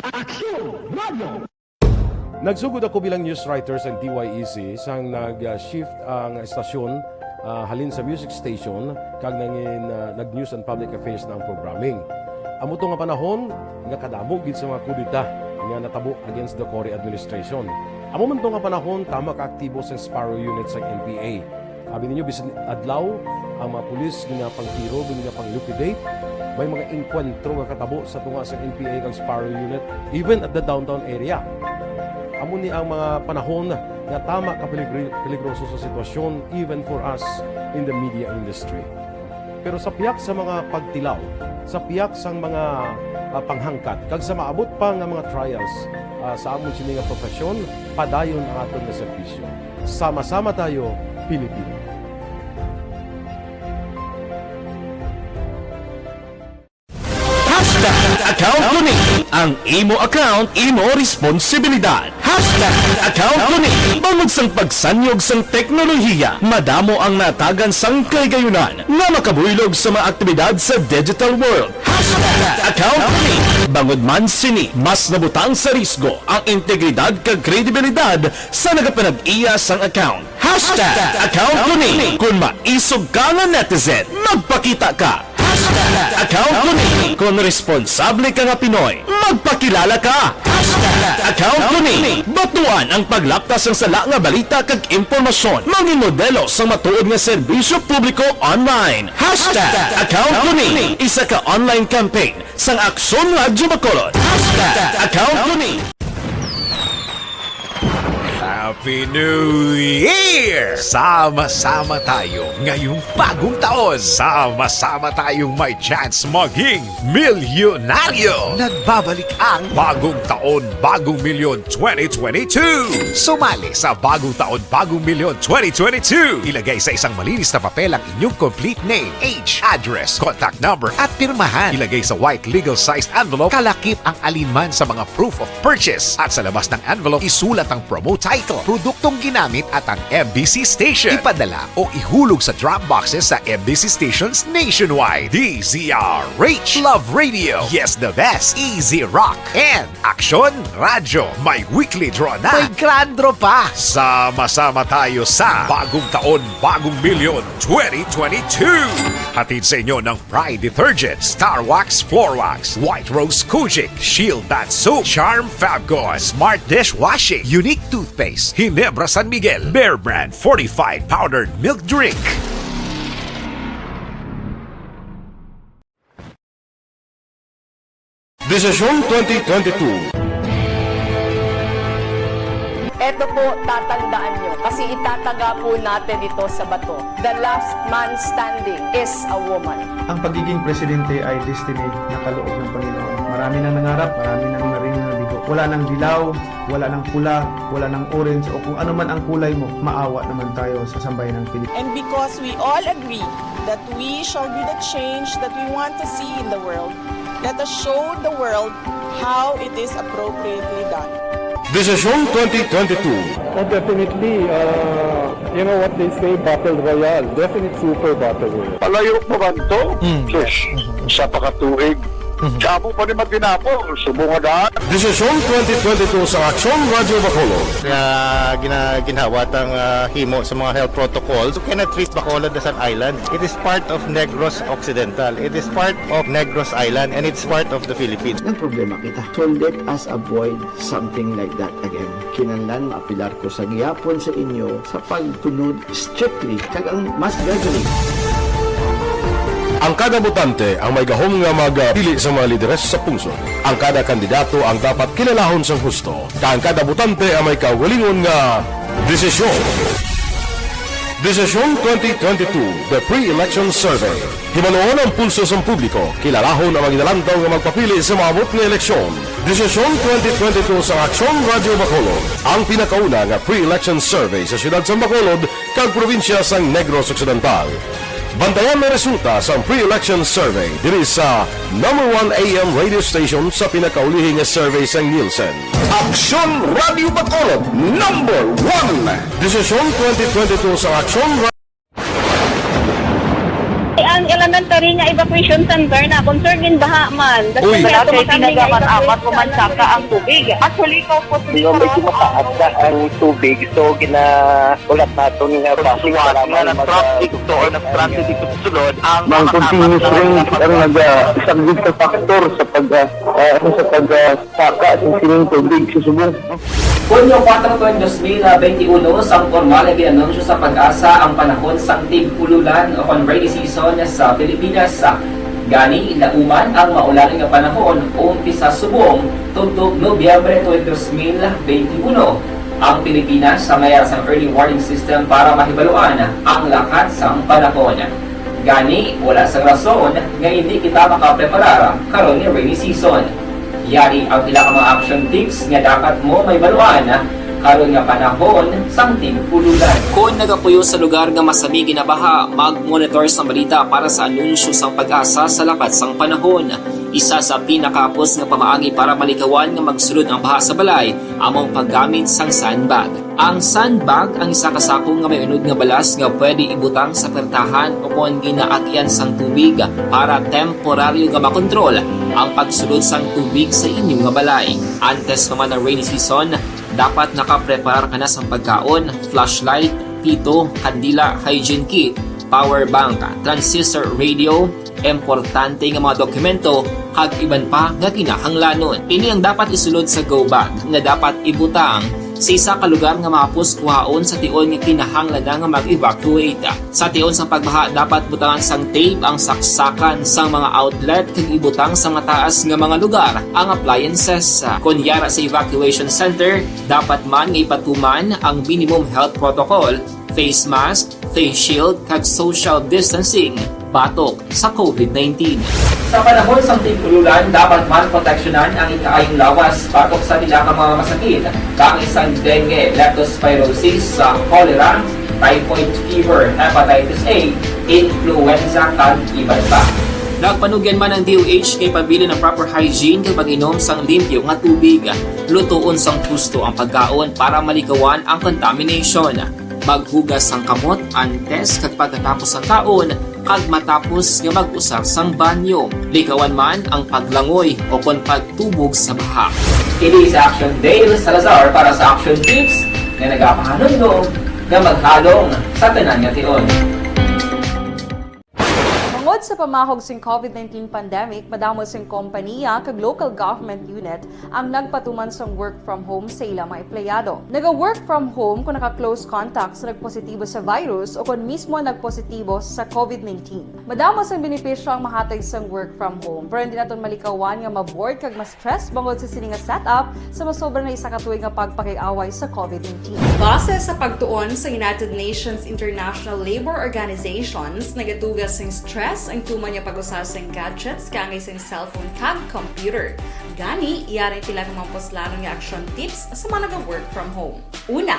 Action Radio. Nagsugod ako bilang news writer sa D Y E C sang nag-shift ang estasyon, ah, halin sa music station kag nangin, ah, nag-news and public affairs na ang programming. Amo to nga panahon nga kadamo gid sa mga kudeta nga natabo against the Cory administration. Amo man to nga panahon tama ka aktibo sa Sparrow Unit sa N P A. Abi ninyo, bisan adlaw, ang mga pulis ginapangtiro, ginapang-liquidate. May mga engkwentro nga katabo sa tunga sa N P A kag Sparrow Unit, even at the downtown area. Amo ni ang mga panahon nga tama ka peligri-, peligroso sa sitwasyon, even for us in the media industry. Pero sa pihak sa mga pagtilaw, sa pihak sang mga, ah, panghangkat, kag sa maabot pa nga mga trials, ah, sa amon sini nga profesyon, padayon ang aton nga serbisyo. Sama-sama tayo, Pilipino. Hashtag account ko ni. Ang imo account, imo responsibilidad. Hashtag account ko ni. Bangod sang pagsanyog sang teknolohiya, madamo ang natagan sang kahigayunan nga makabuylog sa mga aktibidad sa digital world. Hashtag account ko ni. Bangod man sini, mas nabutang sa risgo ang integridad kag kredibilidad sa nagapanag-iya sang account. Hashtag account ko ni. Kung maisog ka nga netizen, magpakita ka. Hashtag account ko ni. Kung responsable ka nga Pinoy, magpakilala ka. Hashtag account ko ni. Batuan ang paglapta sang sala nga balita kag impormasyon. Mangin modelo sang matuod nga serbisyo publiko online. Hashtag account ko ni. Isa ka online campaign sang Aksyon Radyo Bacolod. Hashtag account ko ni. Happy New Year! Sama-sama tayo ngayong bagong taon. Sama-sama tayong may chance maging milyonaryo. Nagbabalik ang Bagong Taon, Bagong Milyon twenty twenty-two. Sumali sa Bagong Taon, Bagong Milyon twenty twenty-two. Ilagay sa isang malinis na papel ang inyong complete name, age, address, contact number, at pirmahan. Ilagay sa white legal-sized envelope, kalakip ang alinman sa mga proof of purchase. At sa labas ng envelope, isulat ang promo title, produktong ginamit, at ang M B C station. Ipadala o ihulog sa drop boxes sa M B C stations nationwide. D Z R H, Love Radio, Yes the Best, Easy Rock, and Aksyon Radyo. May weekly draw na. May grand draw pa. Sama-sama tayo sa Bagong Taon, Bagong Milyon twenty twenty-two. Hatid sa inyo ng Pride Detergent, Star Wax Floor Wax, White Rose Kojic, Shield Bath Soap, Charm Fabcon, Smart Dishwashing, Unique Toothpaste, Ginebra San Miguel, Bear Brand Fortified Powdered Milk Drink. Desisyon twenty twenty-two. Eto po, tatandaan nyo, kasi itataga po natin ito sa bato. The last man standing is a woman. Ang pagiging presidente ay destiny na kaloob ng Panginoon. Marami nang nangarap, marami nang naring nabigo. Wala nang dilaw, wala nang pula, wala nang orange, o kung ano man ang kulay mo, maawa naman tayo sa sambayanang Pilipinas. And because we all agree that we shall be the change that we want to see in the world, let us show the world how it is appropriately done. Desisyon twenty twenty-two. Oh, definitely, uh, you know what they say, battle royale. Definite super battle royale. Palayo pa man to? Mm. Sus, isa pa ka tuig. Mhm. Damo pa ni matinapo, subong nga daan. Desisyon twenty twenty-two sa Aksyon Radyo Bacolod. Nga gina-, ginhawa tang, ah, himo sa mga health protocols. You cannot treat Bacolod as an island. It is part of Negros Occidental. It is part of Negros Island, and it's part of the Philippines. Nagproblema kita. So let us avoid something like that again. Kinahanglan maapelar ko sa gihapon sa inyo sa pagtunod strictly kag ang mask wearing. Ang kada botante ang may gahom nga magpili sa mga lideres sa pungsod. Ang kada kandidato ang dapat kilalahon sang husto, kag ang kada botante ang may kaugalingon nga desisyon. Desisyon twenty twenty-two, The Pre-Election Survey. Hibaluon ang pulso sang publiko, kilalahon ang mga ginalantaw nga magpapili sa maabot nga eleksyon. Desisyon twenty twenty-two sa Aksyon Radyo Bacolod, ang pinakauna nga pre-election survey sa siyudad sang Bacolod kag probinsya sang Negros Occidental. Bantayan ang resulta sang pre-election survey diri sa number one A M radio station sa pinakaulihi nga survey sang Nielsen. Aksyon Radyo Bacolod, number one. Desisyon twenty twenty-two sa Aksyon Ra- Ang elementary nga evacuation center na concern in baha man. Uy. Wala kay tinaga man, apat ko man saka ang tubig. Actually, ikaw po, medyo mataas na ang tubig. So, gina- Ulat naton nga traffic, salamat nga nag-traffic to or nag-transit dito sa sulod, ang mga continuous rain ang naga-, isa gid ka factor sa pag, ah, ah, ano, sa pag, ah, saka sa sining tubig sa subong. Hunyo kuwatro, dos mil benti uno, sang pormal nga gin-anunsyo sa PAGASA ang panahon sang tig-ululan o kon rainy season sa Pilipinas. Gani, nauman ang maulan nga panahon, umpisa subong tubtob Nobyembre twenty, dos mil benti uno. Ang Pilipinas sa may ara sang early warning system para mahibaluan ang lakat sang panahon. Gani, wala sang rason nga indi kita makapreparar karon nga rainy season. Yari ang pila ka mga action tips nga dapat mo mahibaluan karon nga panahon sang tig-ululan. Kon nagapuyo sa lugar nga masami ginabaha, mag-monitor sang balita para sa anunsyo sang PAGASA sa lakat sang panahon. Isa sa pinakahapos nga pamaagi para malikawan nga magsulod ang baha sa balay amo ang paggamit sang sandbag. Ang sandbag ang isa ka sako nga may unod nga balas nga pwede ibutang sa pertahan o kon ginaagyan sang tubig para temporaryo nga makontrol ang pagsulod sang tubig sa inyo nga balay. Antes pa man ang rainy season, dapat nakapreparar ka na sang pagkaon, flashlight, pito, kandila, hygiene kit, power bank, transistor radio, importante nga mga dokumento, kag iban pa nga kinahanglanon. Ini ang dapat isulod sa go bag nga dapat ibutang sa isa ka lugar nga mahapos kuhaon sa tion nga kinahanglan na nga mag-evacuate. Sa tion sa pagbaha, dapat butangan sang tape ang saksakan sang mga outlet kag ibutang sa mataas nga mga lugar ang appliances. Kon yara sa evacuation center, dapat man nga ipatuman ang minimum health protocol, face mask, face shield, kag social distancing batok sa covid nineteen. Sa panahon sang tig-ululan, dapat man proteksyonan ang ikaayong lawas batok sa pila ka mga masakit, kaangay sang dengue, leptospirosis, sa cholera, typhoid fever, hepatitis A, influenza, kag iban pa. Nagpanugyan man ang D O H kay pabilin ang proper hygiene kag pag-inom sang limpyo nga tubig. Lutoon sang husto ang pagkaon para malikawan ang contamination. Maghugas sang kamot antes kag pagkatapos sang kaon kag matapos nga mag-usar sang banyo. Likawan man ang paglangoy o kon pagtubog sa baha. Kini si Action Dale Salazar para sa Action Tips nga nagapahanumdom nga maghalong sa tanan nga tion. Bangod sa pamahog sing covid nineteen pandemic, madamo sing kompaniya kag local government unit ang nagpatuman sang work from home sa ila mga empleyado. Naga-work from home kung naka-close contact sa nagpositibo sa virus o kon mismo nagpositibo sa covid nineteen. Madamo sang benepisyo ang mahatag sang work from home, pero hindi naton malikawan nga ma-bored kag ma-stress bangod sa sini nga setup sa masobra na isa ka tuig nga pagpakig-away sa covid nineteen. Base sa pagtuon sa United Nations International Labor Organizations, nagatuga sing stress ang tuman nga pag-usa sing gadgets kaangay sing cellphone kag computer. Gani, yari ang pila ka mga puslanon nga action tips sa mga naga-work from home. Una,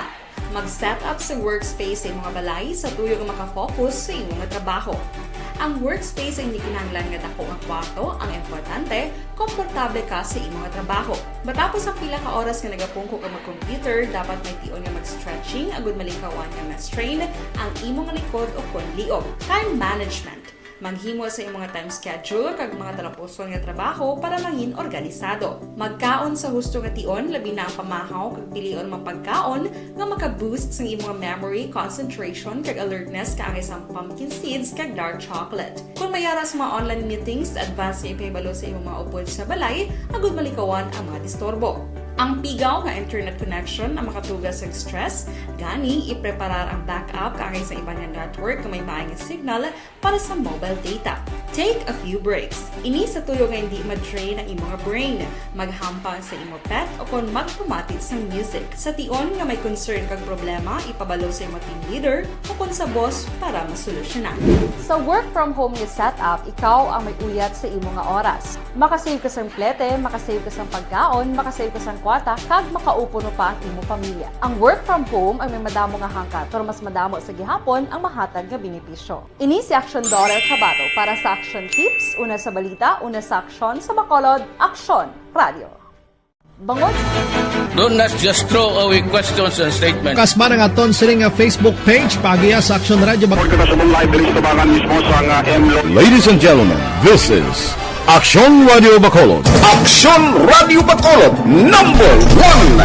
mag-set up sa workspace sa imong balay sa tuyo nga makafocus sa imo nga trabaho. Ang workspace ay hindi kinahanglan nga dako nga kwarto, ang importante, komportable ka sa imo nga trabaho. Matapos ang pila ka oras nga nagapungko ka mag-computer, dapat may tion nga mag-stretching agud malikawan nga ma-strain ang imo nga likod o kon liog. Time management. Maghimo sa imo nga time schedule kag mga talapuson nga trabaho para mangin organisado. Magkaon sa husto nga tion, labi na ang pamahaw kag pilion man pagkaon nga maka-boost sang imo nga memory, concentration, kag alertness kaangay sang pumpkin seeds kag dark chocolate. Kon may ara sa mga online meetings, advance nga ipahibalo sa imong mga upod sa balay agud malikawan ang mga disturbo. Ang pigaw nga internet connection ang makatuga sa stress, gani ipreparar ang backup kaangay sa iban nga network nga may maay nga signal para sa mobile data. Take a few breaks. Ini sa tuyo nga hindi ma-drain ang imo nga brain. Maghampang sa imo pet o kon magpamati sang music. Sa tion nga may concern kag problema, ipabalo sa imo team leader o kon sa boss para masolusyonan. Sa work from home nga setup, ikaw ang may uyat sa imo nga oras. Makasave ka sang plete, makasave ka sang pagkaon, makasave ka sang kwarta, kag makaupo no pa ang imo pamilya. Ang work from home ay may madamo nga hangkat, pero mas madamo sa gihapon ang mahatag nga benepisyo. Ini si Action Daughter Kabato para sa Action Tips, una sa balita, una sa aksyon, sa Bacolod, Aksyon Radio. Bangod. Don't not just throw away questions and statements. Kasma nga aton sini nga Facebook page, paagiha sa Action Radio Bacolod. Report kita sa live diri sa Tabangan mismo sa nga M Lo- Ladies and gentlemen, this is Action Radio Bacolod. Action Radio Bacolod, number one.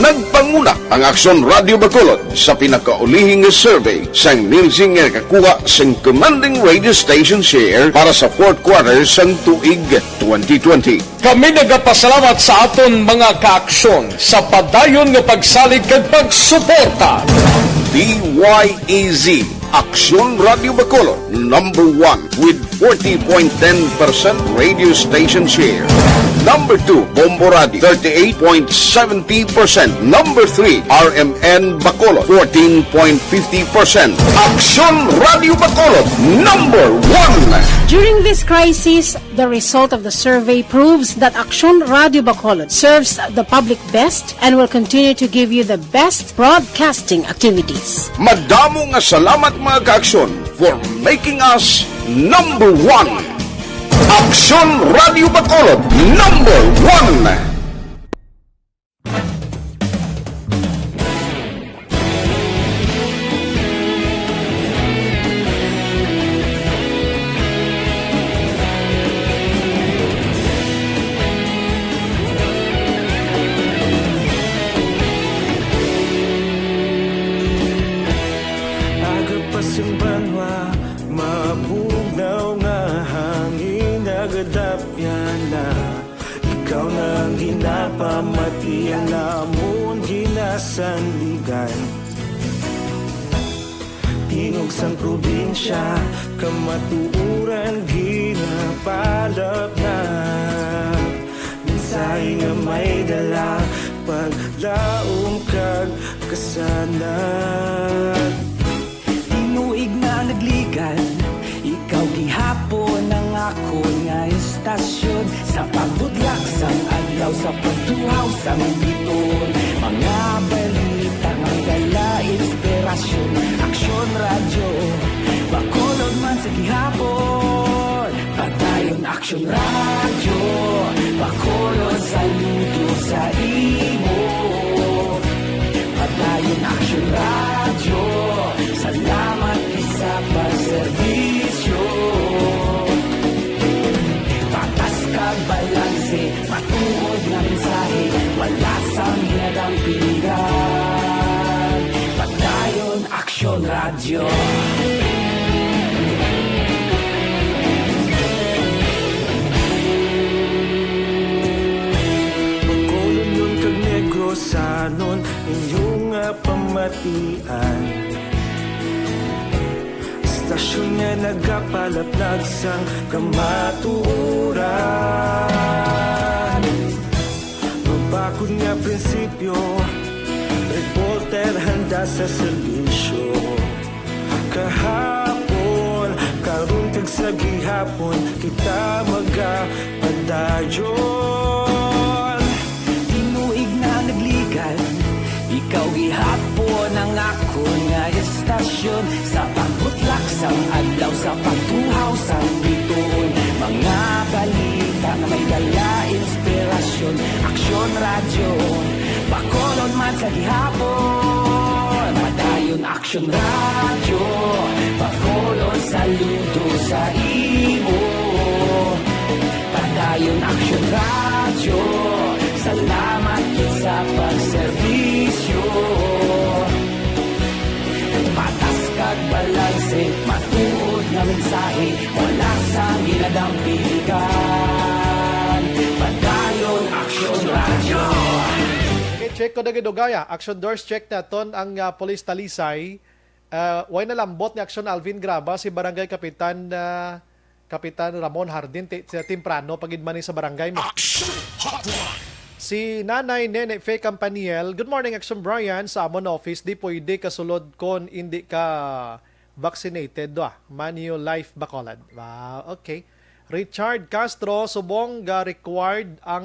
Nagpanguna ang Aksyon Radio Bacolod sa pinakaulihi nga survey sang Nielsen nga nakakuha sang commanding radio station share para sa fourth quarter sang tuig twenty twenty. Kami nagapasalamat sa aton mga kaaksyon sa padayon nga pagsalig kag pagsuporta. D Y E Z, Aksyon Radio Bacolod, number one with forty point ten percent radio station share. Number two, Bombo Radio, thirty-eight point seventy percent. Number three, R M N Bacolod, fourteen point fifty percent. Aksyon Radio Bacolod, number one. During this crisis, the result of the survey proves that Aksyon Radio Bacolod serves the public best and will continue to give you the best broadcasting activities. Madamo nga salamat, mga kaaksyon, for making us Number one. Aksyon Radio Bacolod, number one. Aga pa sing banwa, mabugnaw nga hangin nagadapyan na. Ikaw na ang ginapamatian namon ginasandigan. Tingog sang probinsya, kamatuoran ginapalapnap. Mensahe nga may dala, paglaom kag kasanag. Tinuig na nagligad, ikaw gihapon ang akon nga istasyon. Sa pagbudlak sang adlaw, sa pagtuhaw sang biton, mga balita nga may dala inspirasyon. Aksyon Radyo, Bacolod man sa gihapon. Padayon Aksyon Radyo, Bacolod, saludo sa imo. Padayon Aksyon Radyo, salamat gid sa pagserbisyo. Patas kag balanse, matuod nga mensahe, wala sang ginadampigan. Padayon Aksyon Radyo. Bacolod kag Negrosanon, inyo nga pamatian. Istasyon nga nagapalaplag sang kamatuoran. Mabakod nga prinsipyo, reporter handa sa serbisyo. Kahapon, karon kag sa gihapon, kita magapadayon. Tinuig na nagligad, ikaw gihapon ang akon nga istasyon. Sa pagbutlak sang adlaw, sa pagtuhaw sang bituon, mga balita nga may dala inspirasyon. Aksyon Radyo, Bacolod man sa gihapon. Padayon Aksyon Radyo, Bacolod, saludo sa imo. Padayon Aksyon Radyo, salamat gid sa pagserbisyo. Patas kag balanse, matuod nga mensahe, wala sang ginadampigan. Padayon Aksyon Radyo. Okay, check ko na gid, Dugaya. Action doors, check naton ang, ah, Police Talisay. Ah, way nalambot ni Action Alvin Graba si Barangay Kapitan, ah, Kapitan Ramon Hardin, ti-, ti-, temprano pa gid man ni sa barangay mo. Action Hotline. Si Nanay Nene Fe Campaniel, "Good morning, Action Brian. Sa amon office, di pwede kasulod kon indi ka vaccinated, do, ah. Manulife Bacolod." Wow, okay. Richard Castro, "Subong ga required ang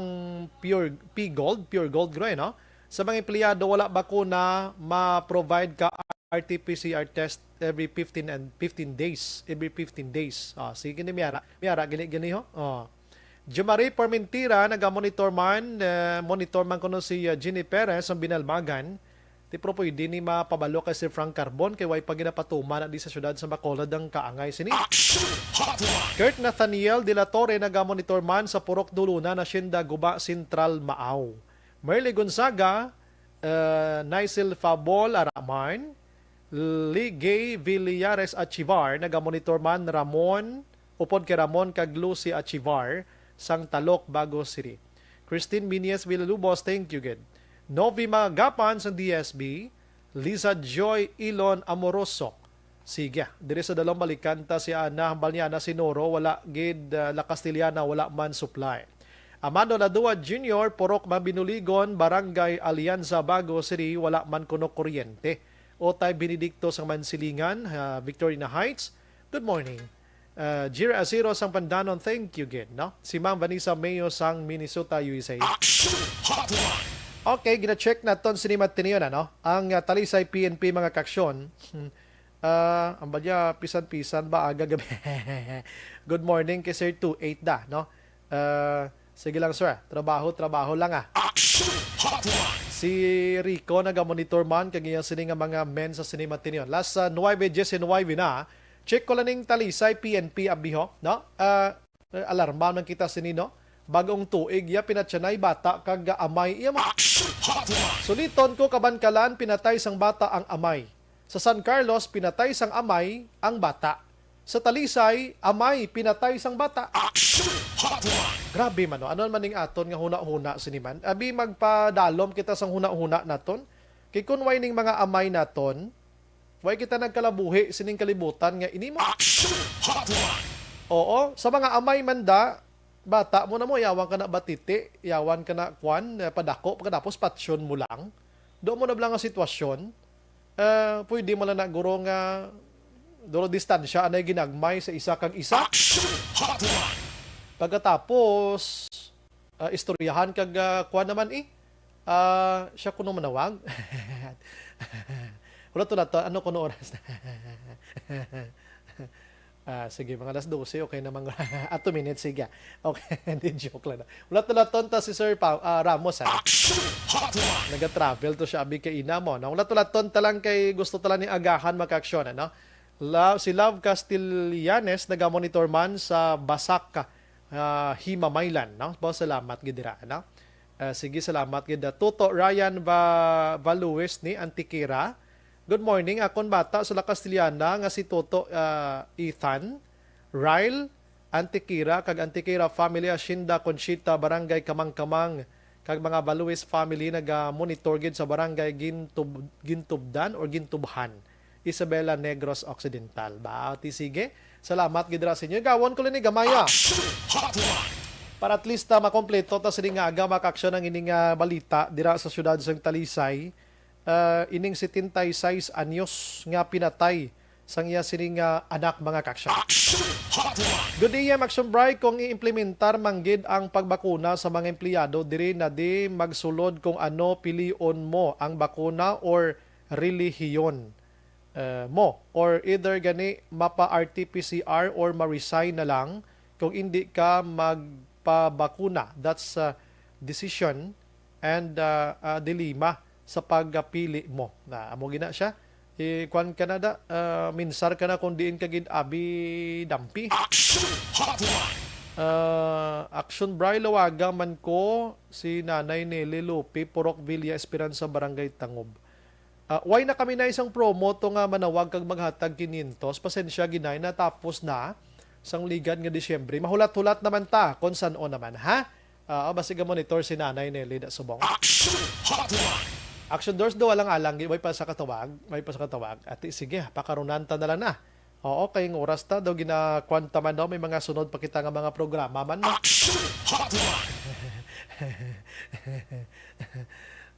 pure, P Gold, Pure Gold, gro, eh, no? Sa mga empleyado, wala bakuna, ma-provide ka R T P C R test every fifteen and fifteen days, every fifteen days." Ah, sige ni Miara. Miara, gini, gini, ho. Oh. Jumari Parmentira, naga-monitor man, eh, monitor man kuno si, uh, Jenny Perez ang Binalbagan. Ti, pero pwede ni mapabalo kay Sir Frank Carbon kay way pa ginapatuman na di sa syudad sa Bacolod ang kaangay sini. Action Hotline. Kurt Nathaniel de la Torre, naga-monitor man sa Purok Duluna, Hacienda Guba Central, Maaw. Merly Gonzaga, uh, Nicel Fabol, Araman, Ligay Villares Achivar, naga-monitor man Ramon, upod kay Ramon kag Lucy Achivar, sang Talok, Bago City. Christine Minyes Villalubos, thank you gid. Novi Magapan sang D S B, Liza Joy Ilon Amoroso. Sige, diri sa dalom balikan ta si Ana, hambal ni Ana Sinoro, wala gid, ah, La Castellana, wala man supply. Amando Ladua Junior, Purok Mabinuligon, Barangay Alianza, Bago City, wala man kuno kuryente. Otay Benedicto sang Mansilingan, ah, Victorina Heights, good morning. Ah, Jira Asiro sang Pandanon, thank you gid, no? Si Ma'am Vanessa Mayo sang Minnesota, U S A. Action Hotline. Okay, gina-check naton sini matinion, ano? Ang, ah, Talisay P N P, mga kaaksyon. Hmm. Ah, ang ba niya, pisan-pisan ba, aga, gabi? Good morning kay Sir two eight da, no? Ah, sige lang, sir. Trabaho, trabaho lang, ah. Action Hotline! Si Rico nagamonitor man kag iya sini nga mga men sa sini matinion. Last, ah, nuwebe diecinuwebe na. Check ko lang ning Talisay P N P abi, ho, no? Ah, eh, alarma man kita sini, no? Bagong tuig, iya pinatyanay bata kag amay iya mo. Action Hotline! Suliton ko, Kabankalan, pinatay sang bata ang amay. Sa San Carlos, pinatay sang amay ang bata. Sa Talisay, amay pinatay sang bata. Action Hotline! Grabe man, no? Ano man ning aton nga huna-huna sini man? Abi, magpadalom kita sang huna-huna naton. Kay kun way ning mga amay naton, way kita nagkalabuhi sining kalibutan nga ini mo. Action Hotline! Oo, sa mga amay man da, bata mo na mo, yawan ka na batiti, yawan ka na kwan, eh, padako, pagkatapos patsyon mo lang. Do mo na lang ang sitwasyon. Eh, pwede mo lang na, guro, nga duro distansya anay ginagmay sa isa kag isa. Action Hotline! Pagkatapos, ah, istoryahan kag, ah, kwan naman, eh. Ah, siya kuno manawag. Wala to na to. Ano kuno oras na? Ah, sige, mga alas dose, okay naman. At two minutes, sige. Okay, hindi, joke lang. Wala to na tonta si Sir Pa-, ah, Ramos, ha? Action Hotline! Naga-travel to siya, abi, kay ina mo. Na wala to na tonta lang kay gusto to lang ni agahan makaaksyon, ano? Love, si Love Castellanes nagamonitor man sa Basak, ah, Himamaylan, no? Bo, salamat gid dira, no? Ah, sige, salamat gid. Tuto Ryan Va-, Valuis ni Antiquera. Good morning, akon bata sa La Castellana nga si Toto, ah, Ethan, Ryle, Antiquera, kag Antiquera family, Hacienda Conchita, Barangay Kamangkamang, kag mga Valuis family naga-monitor gid sa Barangay Gintub-, Gintubdan or Gintubhan. Isabela Negros Occidental. Ba, ti sige. Salamat gid dira sa inyo. Igawon ko lang ni gamaya. Action Hotline! Para at least, ah, makompleto ta sini nga aga, makaaksyon ang ining, ah, balita dira sa siyudad sang Talisay. Ah, ining setenta y seis anyos nga pinatay sang iya sini nga anak, mga kaaksyon. Action Hotline! Good day, M. Action Bry. Kung i-implementar man gid ang pagbakuna sa mga empleyado, diri na di magsulod kung ano pilion mo, ang bakuna or relihiyon, eh, mo, or either gani mapa-R T P C R or ma-resign na lang kung indi ka magpabakuna. That's a decision and, uh, a dilemma sa pagpili mo. Na, amo gina siya. I-, kwan ka na da, uh, minsar ka na kung diin ka gid abi dampi. Action Hotline! Uh, Action Bry, lawaga man ko si Nanay Nelly Lupi, Purok Villa Esperanza, Barangay Tangob. Ah, why na kami na isang promo to nga manawag kag maghatag kinyentos? Pasensya, ginay, natapos na sang ligad nga Disyembre. Mahulat-hulat naman ta kon san-o naman, ha? Ah, basi ga-monitor si Nanay Nelly da subong. Action Hotline! Action Doors, do, alang-alang, way pa sa katawag, way pa sa katawag. Ati, sige, pakarunan ta na lang na. Oo, kay ang oras ta daw, ginakuan ta man daw, may mga sunod pa kita nga mga programa man, no? Action Hotline!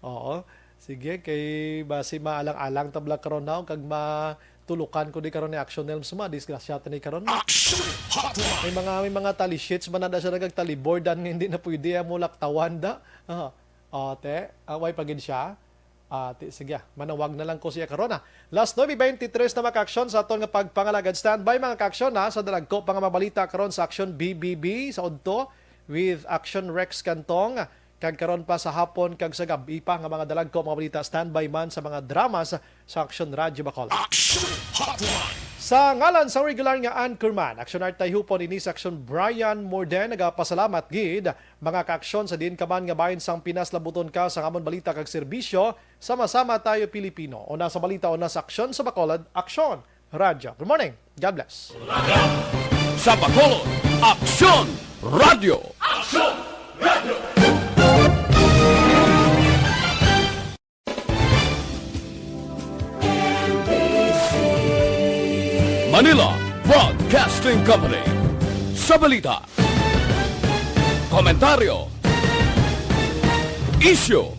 Oo. Sige, kay basi maalang-alang ta bala karon na, kag matulukan ko di karon ni Action Nelms, ma, disgrasya ta ni karon, ma. Action Hotline! May mga, may mga tali sheets man na siya nagagtaliboardan nga hindi na pwede, ah, mo laktawan da. Ah, o, te, away pa gid siya. Ah, ti-, sige, ah. Manawag na lang ko siya karon, ah. Las nuebe beintitres na, mga kaaksyon, sa aton nga pagpangalagad. Standby, mga kaaksyon, ha, sa dalagko pa nga mga balita karon sa Aksyon B B B sa udto with Aksyon Rex Cantong. Kag karon pa sa hapon kag sa gab-i pa nga mga dalagko, mga balita, standby man sa mga drama sa, sa Aksyon Radyo Bacolod. Action Hotline! Sa ngalan sa regular nga anchorman, Aksyon Art Tayhupon, ini sa Aksyon Brian Morden, nagapasalamat gid, mga kaaksyon, sa diin ka man nga bahin sang Pinas, labuton ka sa amon balita kag serbisyo. Sama-sama tayo, Pilipino. Una sa balita, una sa aksyon sa Bacolod, Aksyon Radyo. Good morning. God bless. Sa Bacolod, Aksyon Radyo. Aksyon Radyo. Manila Broadcasting Company. Sa balita, komentaryo, isyu,